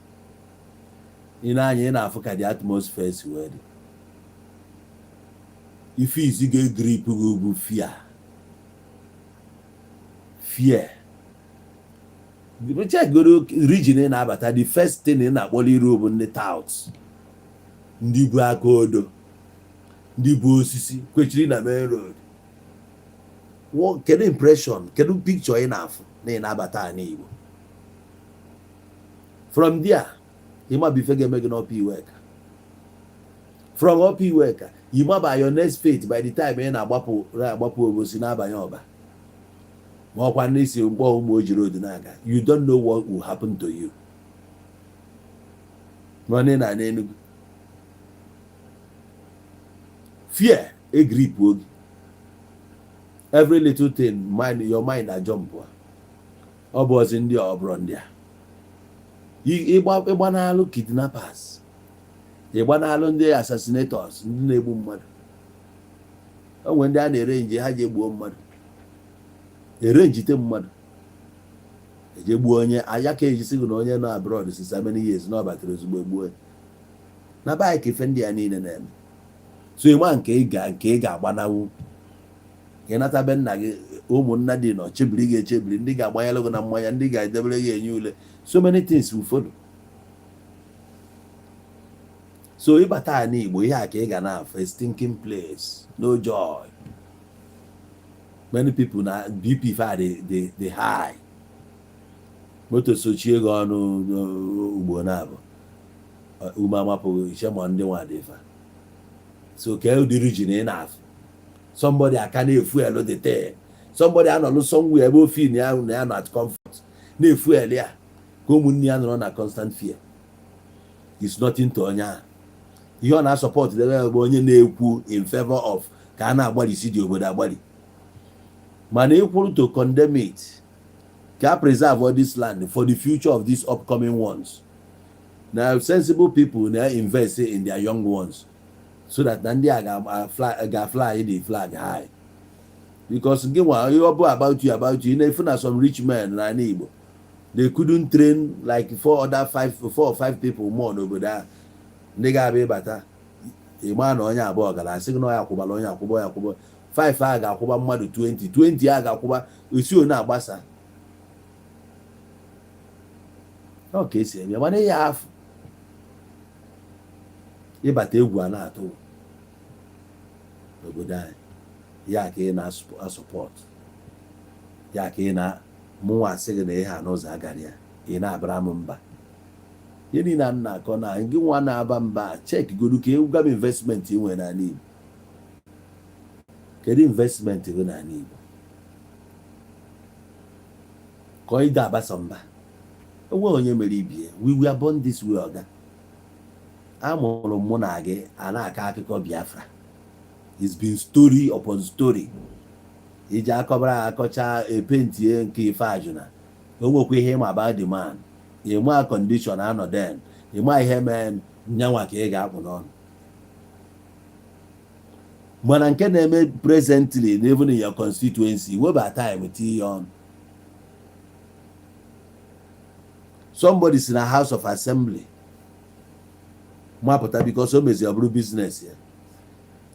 ị na-anya, ị na-afụ ka the atmosphere si wee dị. Ife izi ga-egrip gị bụ fear, fear. Checkgoro region ị na-abata, the first thing ị na-akpọrọ iru bụ ndị touts, ndị bu aka odo, ndị bu osisi kwechiri na main road. Kedu impression, kedu picture ị na-afụ na ị na-abata ala Igbo? From there, ịmaba ife ga-eme gị n'Upper Iweka. From Upper Iweka, ịmaba your next fate. By the time ị na-agbapụ na-agbapụ Obosi na-abanye Ọba, ma ọkwa n'isi mkpọ ụmụ ojiri road na-aga, you don't know what will happen to you. Mana ị na n'Enugu, fear egrip gị. Every little thing, mind your mind na jump. Ọ bụ ọzi ndị a, ọ bụrụ ndị a, ịgbanalụ kidnappers, ịgbanalụ ndị assassinators, ndị na-egbu mmadụ. O nwere ndị a na-ere nje ha ji egbuo mmadụ, erenjite mmadụ eje gbuo onye anya ka ejisi gị na onye nọ abroad since how many years na ọ batara, ozugbo egbuo ya na bike. Ife ndị a niile na-eme, so ịma nke ị ga-agbanawu ka ị nata be nna gị. Ụmụnna dị nọ chebiri gị echebiri, ndị ga-agbanyelụ gị na mmanya, ndị ga-edebere gị enye ule. So many things will follow. So ịbata ala Igbo, ihe a ka ị ga na-afụ: a stinking place, no joy. Many people na BP fa dị high. Moto sochie gị ọnụ ugbo na-abụ ume amapụghị iche ma ndị nwa dị fa. So kee ụdị region ị na-afụ? Somebody aka na-efuelu the thing, somebody anọlụ somewhere ebe ofe ya na ya nọ at comfort na-efuelu ya ka ụmụnne ya nọrọ na constant fear is nothing to onye ahụ. Ihe ọ na-asupport debe bụ onye na-ekwu in favor of ka a na-agbalịsi dị obodo agbalị, mana ịkwụrụ to condemn it, ka a preserve all this land for the future of these upcoming ones. Na sensible people na invest in their young ones so that na ndị a ga-fly the flag high, because gị nwa, ihe ọ bụ about you na-efu na some rich men n'ala Igbo, they couldn't train like four other five, four or five people more n'obodo ahụ, ndị ga-abịa ịbata ịma na onye abụọ gara asị gị na onye akwụbala, onye akwụba, onye akwụba 5 a ga-akwụba mmadụ 20, 20 a ga-akwụba esi one agbasa. Ọ ka esi eme, mana ya afụ ịbata, egwu a na-atụ n'obodo anyị. Ya ka ị na-asupport, ya ka ị na mụnwa asị gị na ihe a n'ụzọ agara ya, ị na-abara m mba. Ihe niile a na-akọ na gị nwa na-aba mba, check godu ka gwa m investment ị nwere n'ala Igbo. Kedu investment gị n'ala Igbo ka ọ ide abasa mba? Onwe onye mere ibie. We were born this way. Oga amụrụ mụ na gị a na-akọ akụkọ Biafra. It's been story upon story. Iji akọbara akọcha epentie nke Ifeajuna, o nwekwa ihe ịma about the man, ịma condition anọ then, ịma ihe mee nyanwa ka ị ga-akpụ n'ọnụ. Mana nke na-eme presently, even in your constituency, weba time tinye ya ọnụ. Somebody si na House of Assembly mapụta because o mezi ọ bụrụ business ya.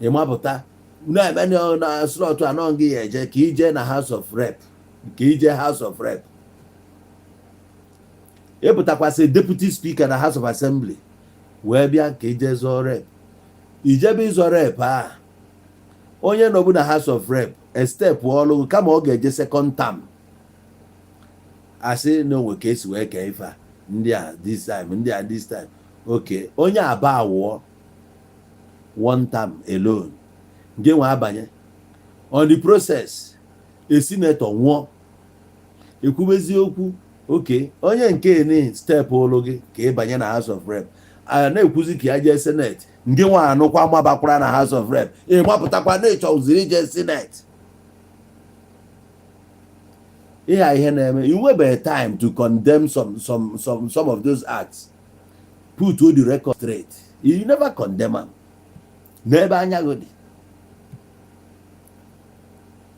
Ịmapụta na-eme na slot anọ gị ya eje ka ije na House of Rep, ka ije House of Rep, ịpụtakwasị deputy speaker na House of Assembly wee bịa ka ije zọọ rep. Ijebe ịzọ rep a, onye nọbụ na House of Rep estep ọlụ kama ọ ga-eje second term, asị na onwe ka esi wee kee ife a, ndị a this time, ndị a this time. Okay, onye aba awụọ one term alone nke nwe abanye on the process, a senator nwụọ, ekwubezi okwu. Okay, onye nke ni step ụlụ gị ka ị banye na House of Rep, a na-ekwuzi ka ya jee Senate. Ndị nwa anụkwa mabakwara na House of Rep, ị mapụtakwa na ịchọziri ije Senate. Ihe a ihe na-eme, you nwebeghị time to condemn some of those acts, put all the record straight. You never condemn am n'ebe anya gị dị.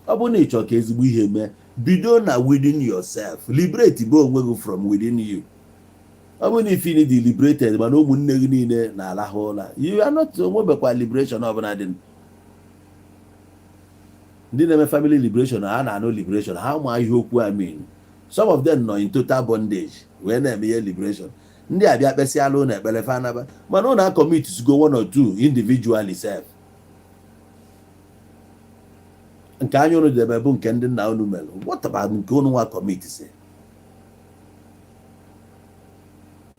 Ọ bụrụ na ị chọrọ ka ezigbo ihe mee, bido na within yourself. Liberate bụ onwe gị from within you. Ọ bụrụ na if you need liberated, mana ụmụnne gị niile na-alahụ ụra, you are not, onwebekwa liberation ọbụla dị. Ndị na-eme family liberation, ha na-anụ liberation, ha ma ihe okwu a mean. Some of them nọ in total bondage wee na-eme ihe liberation. Ndị abịa kpesịala ụlọ ekpere fa anaba, mana ụlọ commit go one or two individually sef. Nke anya unu debe bụ nke ndị nna unu mere. What about nke unu nwa commit? Si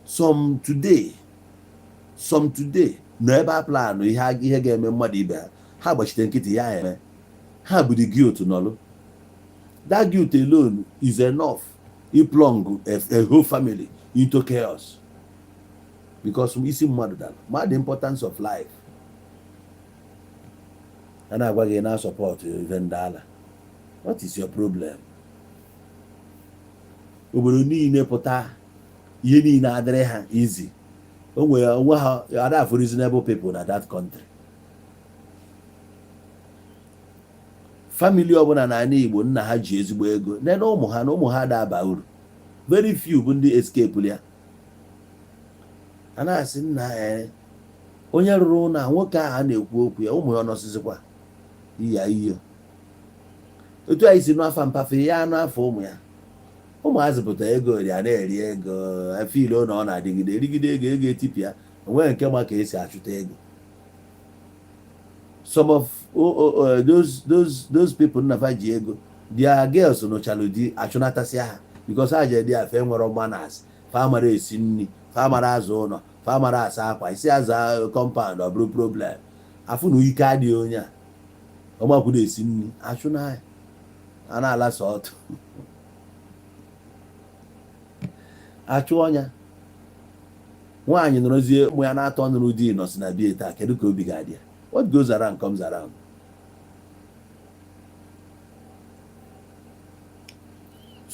some today, some today nọ ebe a plan ihe ga-eme mmadụ ibe ha, ha gbachite nkịtị ya eme ha bụ the guilt nọlụ. That guilt alone is enough ịplunge a whole family into chaos, because isi mmadụ dara ma the importance of life. A na-agwa gị na support ife ndị ala. What is your problem? Obodo niile pụta, ihe niile adịrị ha easy, o nwere onwe ha ada afụ reasonable people na that country. Family ọbụla n'ala Igbo nna ha ji ezigbo ego nene ụmụ ha na ụmụ ha da-aba uru. Very few bụ ndị escape ya. A na-asị nna ya onye rụrụ ụlọ a, nwoke ahụ a na-ekwu okwu ya, ụmụ ya ọnọsịsịkwa iya iyo otu anyị si n'afa mpafe ya anụ afọ ụmụ ya. Ụmụazị pụta ego ri a na-eri ego afọ ilo na ọ na-adịgide erigide ego, ego etipịa onweghị nke ma ka esi achụta ego. Some of those people nnafa ji ego, their girls nụchalụ di, achụnatasịa ha because ha je dị afe nwere manners, fa mara esi nri, fa mara azụ ụlọ, fa mara asa akwa, isi aza compound, ọ bụrụ problem. Afụ na ike adịghị onye a ọmakwudo esi nri, achụna ya, a na-alasa ọtụ achụ ọnya. Nwaanyị nọrọzie, ụmụ ya na-atọ nụrụ di nọsi na bie taa. Kedu ka obi ga-adị ya? What goes around comes around.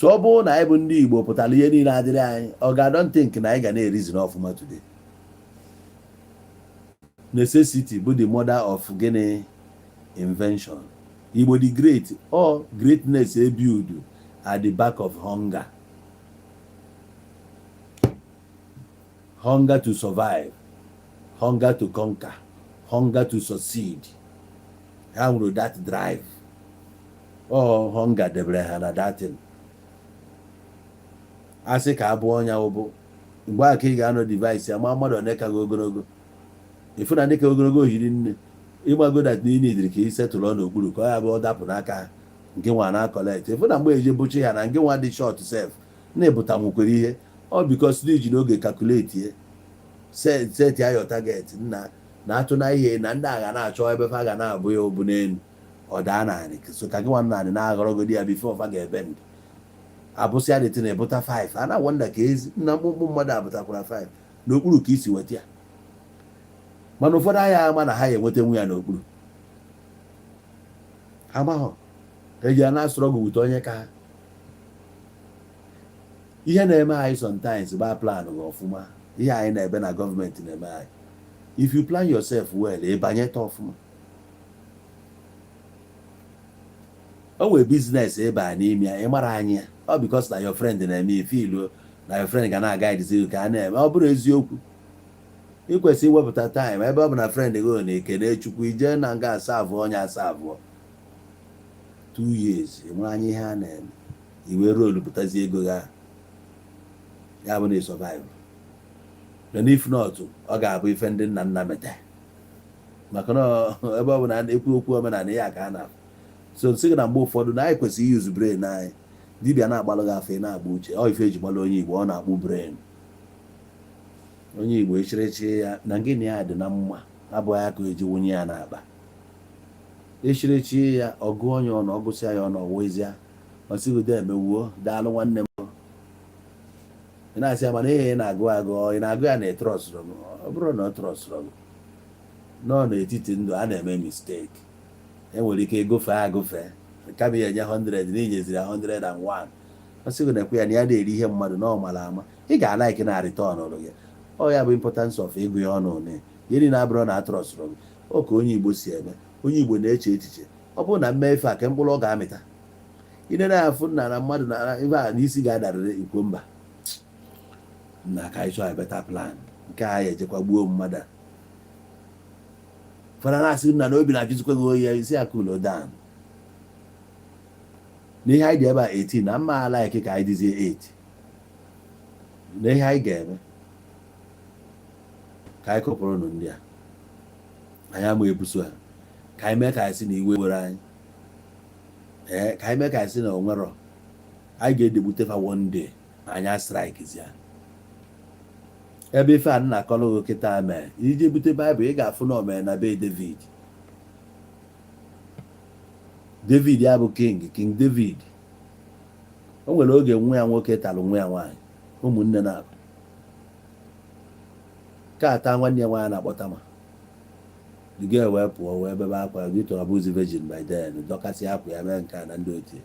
So ọ bụrụ na anyị bụ ndị Igbo pụtara ihe niile adịrị anyị, ọ ga don't think na anyị ga na-erizin ọfụma today. Necessity bụ the mother of gịnị? Invention. Igbo the great or greatness e build at the back of hunger, hunger to survive, hunger to conquer, hunger to succeed. Ha nwere that drive. Ọ hunger debere ha na datin. A sị ka abụọ ọnya ụbụ mgbe a ka ị ga-anọ device ya ma mmadụ one ka gị ogologo. Ịfụ na ndị ka ogologo hiri nne, ịgbago that na ị nidiri ka ị setụlụ n'okpuru ka ọ ya bụ ọ dapụ n'aka ha nke nwa na collect. Ịfụ na mgbe eje bụchi ha na nke nwa dị short sef na-ebụta nwekwere ihe ọ because na iji n'oge calculate ye, set ya your target nna na-atụ na ihe na ndị agha na-achọ ebe fa ga na-abụ ya ụbụ n'elu, ọ daa naanị. So ka gị nwa naanị na-aghọrọgodi ya before fa ga-ebe ndụ abụsị ya dịtị na ebụta 5 a na-wonder ka ezi nna mkpụmkpụ mmadụ abụtakwara 5 n'okpuru ka isi weta ya. Mana ụfọdụ agha ama na ha ya enweta nwu ya n'okpuru amaghọ eji ya na struggle wute onye ka ha. Ihe na-eme anyị sometimes gbaa plan gị ọfụma, ihe anyị na-ebe na gọọmenti na-eme anyị. If you plan yourself well, ị banyeta ọfụma. O nwere business ịba n'ime ya, ị mara anya ya ọ because na your friend na-eme ife ilu na your friend ga na-agaidi gị ka a na-eme. Ọ bụrụ eziokwu, ị kwesịrị iwepụta time. Ebe ọ bụ na friend gị na-ekene Chukwu, ijee na nga asa abụọ onye asa abụọ 2 years, ị mara anya ihe a na-eme, iwe rolu pụtazi ego gị ahụ, ya bụ na ị survive. Then if not, ọ ga-abụ ife ndị nna nna mete, maka na ebe ọ bụ na ekwu okwu omenala ya ka a na so nsị gị na mgbe ụfọdụ na anyị kwesịrị iyuzu brain anyị. Dibịa na-agbalụ gị afọ, ị na-agba uche. Ọ ife eji gbalụ onye Igbo, ọ na-akpụ brain. Onye Igbo echirichi ya na gịnị ya dị na mma abụghị aka eji wunye ya n'akpa. Echirichi ya, ọgụ onye ọnụ, ọgụsịa ya ọnụ, ọwụzịa ọsịgodo emewuo, daalụ nwanne m. Ị na-asị ya mana ihe ị na-agụ agụ, ị na-agụ ya na ịtrọsụrụ gị. Ọ bụrụ na ọ trọsụrụ gị nọ n'etiti ndụ a na-eme mistake, enwere ike ịgụfe agụfe kama ya enye 100 na inyeziri ya 101. Ọ sịghị na ekwe ya na ya na-eri ihe mmadụ na ọ mara ama ị ga-alaiki na return ọrụ gị. Ọ ya bụ importance of ịgụ ya ọnụ one ihe niile abụrụ na atrọsụrụ gị. Ọ ka onye Igbo si eme. Onye Igbo na-eche echiche, ọ bụrụ na mmefe a ka mkpụrụ ọ ga-amịta ine na-afụ nna na mmadụ na ife a n'isi ga-adarịrị ikwo mba na ka anyị chọọ a better plan nke a ya ejekwa gbuo mmadụ a. Fara na-asị nna na obi na-ajụzikwa gị oyi, isi ya cool down n'ihe anyị dị ebe a 18 na mma alaiki ka anyị dịzie 8 na ihe anyị ga-eme ka anyị kụpụrụ nụ ndị a anyị ama ebuso ha, ka anyị mee ka anyị sị na iwe were anyị, ee, ka anyị mee ka anyị sị na onwerọ anyị ga-edegbute fa one day. Anyị strike ya ebe ife a nna akọrọ gị kịta mee. Ije bute Baịbụl, ị ga-afụ na o mere na be David. David ya bụ King David. O nwere oge nwa ya nwoke talụ nwa ya nwaanyị, ụmụnne na-abụ ka ata nwanne ya nwaanyị na-akpọ Tama. The girl wee pụọ wee bebe akwa dịtụ abụzi virgin by then, dọkasị akwa ya mee nke a na ndị otie.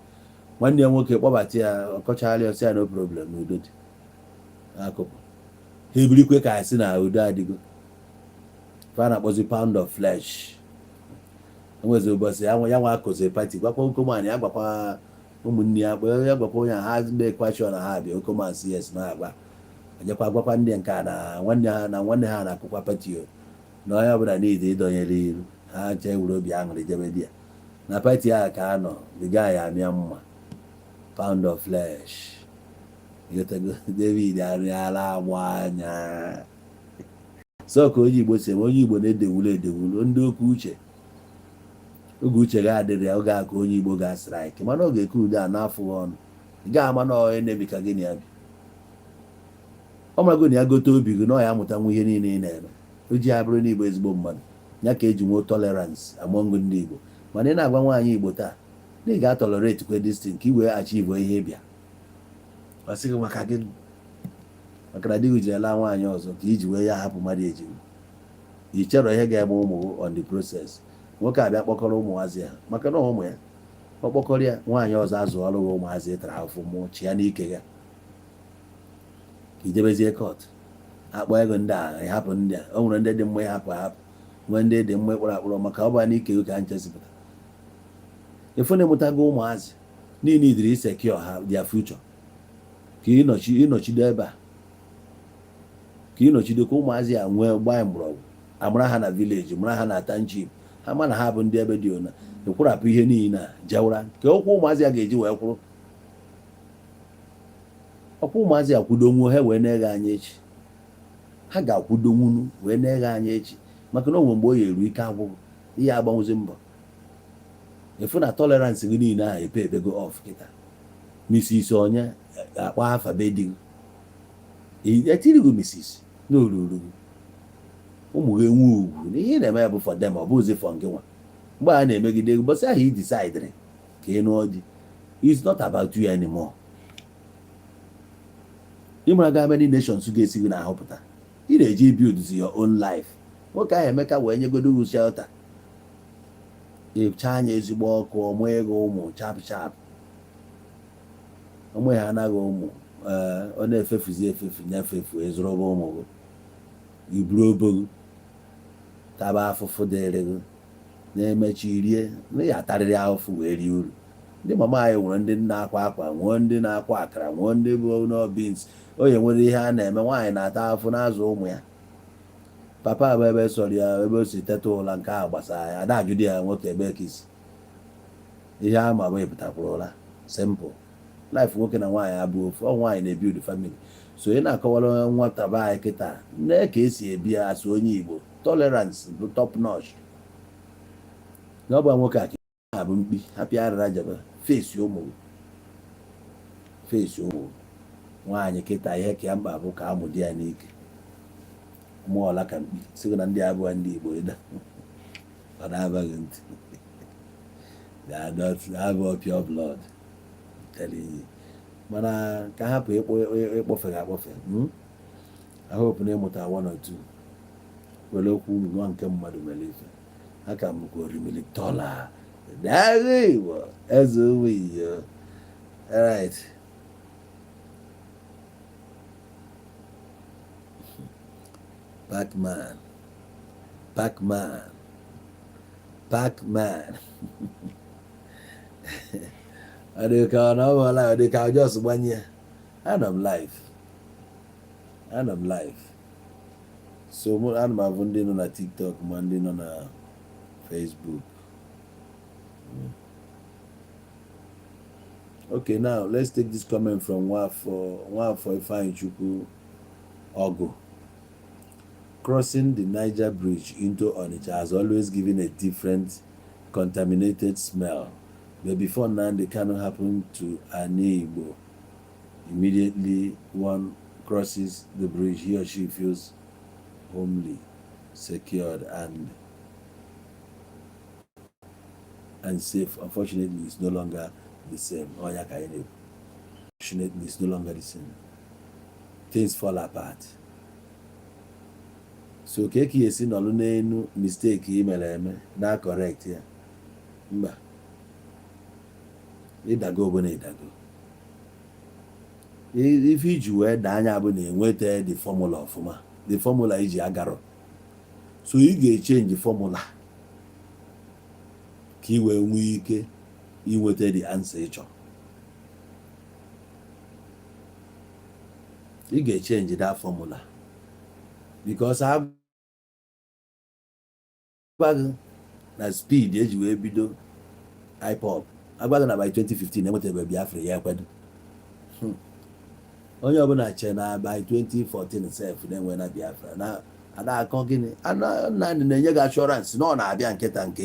Nwanne ya nwoke kpọbata ya, ọkọchagharị, ọsị ya no problem, na udo dị akụpụ ha. Ebirikwe ka asị na udo adịgo. Fa na-akpọzi pound of flesh. Enwezi ụbọchị ya nwa akụzi party, gwakwa okoman ya, gwakwa ụmụnne ya, ya gwakwa onye ha mekwachọ na ha bịa. Okoman si yes na agwa ejekwa gwakwa ndị nke a na nwanne ha na nwanne ha na-akụkwa party o, na onye ọbụla niile ịdọnyere iru ha nche were obi aṅụrị jebe di ya na party ahụ ka a nọ. The guy amịa mma pound of flesh. Ịghọtago? David arịala agba anya so ka onye Igbo si eme. Onye Igbo na-edewulu edewulu ndị oke uche. Oge uche ga-adịrị ya, oge a ka onye Igbo ga-strike. Mana oge eke udo a na-afụghị ọnụ, ị gaghị ama na onye na-emi ka gị na ya bi. Ọ marago na ya gote obi gị na ọ ya amụtanwu ihe niile ị na-eme. O ji ya bụrụ na Igbo ezigbo mmadụ ya ka eji nwee tolerance among ndị Igbo. Mana ị na-agwa nwaanyị Igbo taa na ị ga-atolerate kwe this thing ka ị wee achieve ihe bịa, ọ sị gị maka gịnị? Maka na di gị jiri laa nwaanyị ọzọ ka iji wee ya hapụ mmadụ eji ị chọrọ ihe ga-eme ụmụ on the process. Nwoke abịa kpọkọrọ ụmụazị ya maka na ụmụ ya Ọkpọkọrọ ya nwaanyị ọzọ azụ ọrụ gị, ụmụazị tara afụ mụọ chi ya n'ike ya, ijebezie court, akpọ ego ndị a, ịhapụ ndị a. O nwere ndị dị mma ịhapụ ahapụ, nwee ndị dị mma ịkpọrọ akpọrọ, maka ọ bụ n'ike gị ka nchesipụta. Efu na-emụtago ụmụazị niile idiri secure ha, their future, ka ịnọchi ịnọchido ebe a, ka ịnọchido, ka ụmụazị a nwee gbaa mgbọrọgwụ, amara ha na village, mara ha na township, ha ma na ha bụ ndị ebe dị ona. Ekwurapụ ihe niile a jewara ka ụkwụ ụmụazị a ga-eji wee kwụrụ ọkwa. Ụmụazị akwudonwuo ha wee na-eghe anya echi, ha ga-akwudonwunu wee na-eghe anya echi, maka na onwe mgbe o yeru ike agwụgwụ ihe agbanwụzi mbọ. Efu na tolerance gị niile ahụ epe ekpego off kịta. Mrs onye akpọ afa be di gị, etiri gị Mrs na oruru gị, ụmụ gị enwe ugwu na ihe ị na-eme ya bụ for them, ọ bụzi for gị nwa. Mgbe a na-emegide gị, bọsị ahụ i decidere ka ị nụọ di, it's not about you anymore. Ịmara ga many nations ga-esi gị n'ahụ pụta, ị na-eji build your own life. Nwoke ahụ Emeka wee nyegodo gị shelter, ịcha anya ezigbo ọkụ, ọmụ ego ụmụ chap chap, ụmụ ya anaghị ụmụ. Ee, ọ na-efefuzi efefu, nyefefu, ezoroba ụmụ gị, iburu obogu taba afụfụ dịrị gị, na-emechi rie na ya atarịrị ahụfụ wee rie uru. Ndị mama anyị nwere ndị na-akwa akwa, nwee ndị na-akwa akara, nwee ndị bụ no beans onye nwere ihe a na-eme. Nwaanyị na-ata afụfụ na-azụ ụmụ ya. Papa bụ ebe sọrọ ya, ebe o si teta ụla, nke a gbasara ya. Ada ajụdị ya nwoke ebe ka isi ihe ama bụ ịpụtakwuru ụla. Simple life. Nwoke na nwaanyị abụ ofu, ọ nwaanyị na-ebuild family. So ị na-akọwara nwata be anyị kịta nee ka esi ebi ya asụ onye Igbo, tolerance bụ top notch. Na ọ bụ nwoke a ka bụ mkpi hapịa arịra jebe fesi ụmụ gị, fesi ụmụ gị. Nwaanyị kịta, ihe ka ya mkpa bụ ka amụ di ya n'ike mụọla ka mkpi sị na ndị abụọ ndị Igbo ịda ọ na-abaghị ntị. They are not abụọ pure blood, telling you. Mana ka hapụ ịkpọfe gị akpọfe. I hope na ịmụta one or two were okwu nwa nke mmadụ mere ife ha ka bụkwa orimiri tọla dagha Igbo eze ụmụ iyo. Alright, Pacman, Pacman, Pacman. Ọ dị ka ọ na ọ bụla, ọ dị ka just gbanye ya. Anọ m live, anọ m live, so mụ ana m abụ ndị nọ na TikTok ma ndị nọ na Facebook. Okay, now let's take this comment from Nwafọ, Nwafọ Ifeanyi Chukwu Ogu. Crossing the Niger Bridge into Onitsha has always given a different contaminated smell. But before Nnamdi Kanu happened to Ani Igbo, immediately one crosses the bridge, he or she feels homely, secured, and safe. Unfortunately, it's no longer the same. Oh, yeah, unfortunately, it's no longer the same. Things fall apart. So ka eke esi nọlụ n'enu mistake ị mere eme na correct ya, mba, ịdago bụ na ịdago. Ife iji wee daa anya bụ na enweta the formula ọfụma, the formula iji agarọ, so ị ga-echange formula ka ị wee nwee ike inweta the answer ị chọrọ. Ị ga-echange that formula because agwa gị na speed eji wee bido IPOB, agwa gị na by 2015 enwetabe Biafra ya ekwedo. Onye ọbụla che na by 2014 sef na-enwe na Biafra na ada akọ gịnị. Nnamdị na-enye gị assurance na ọ na-abịa nkịta nke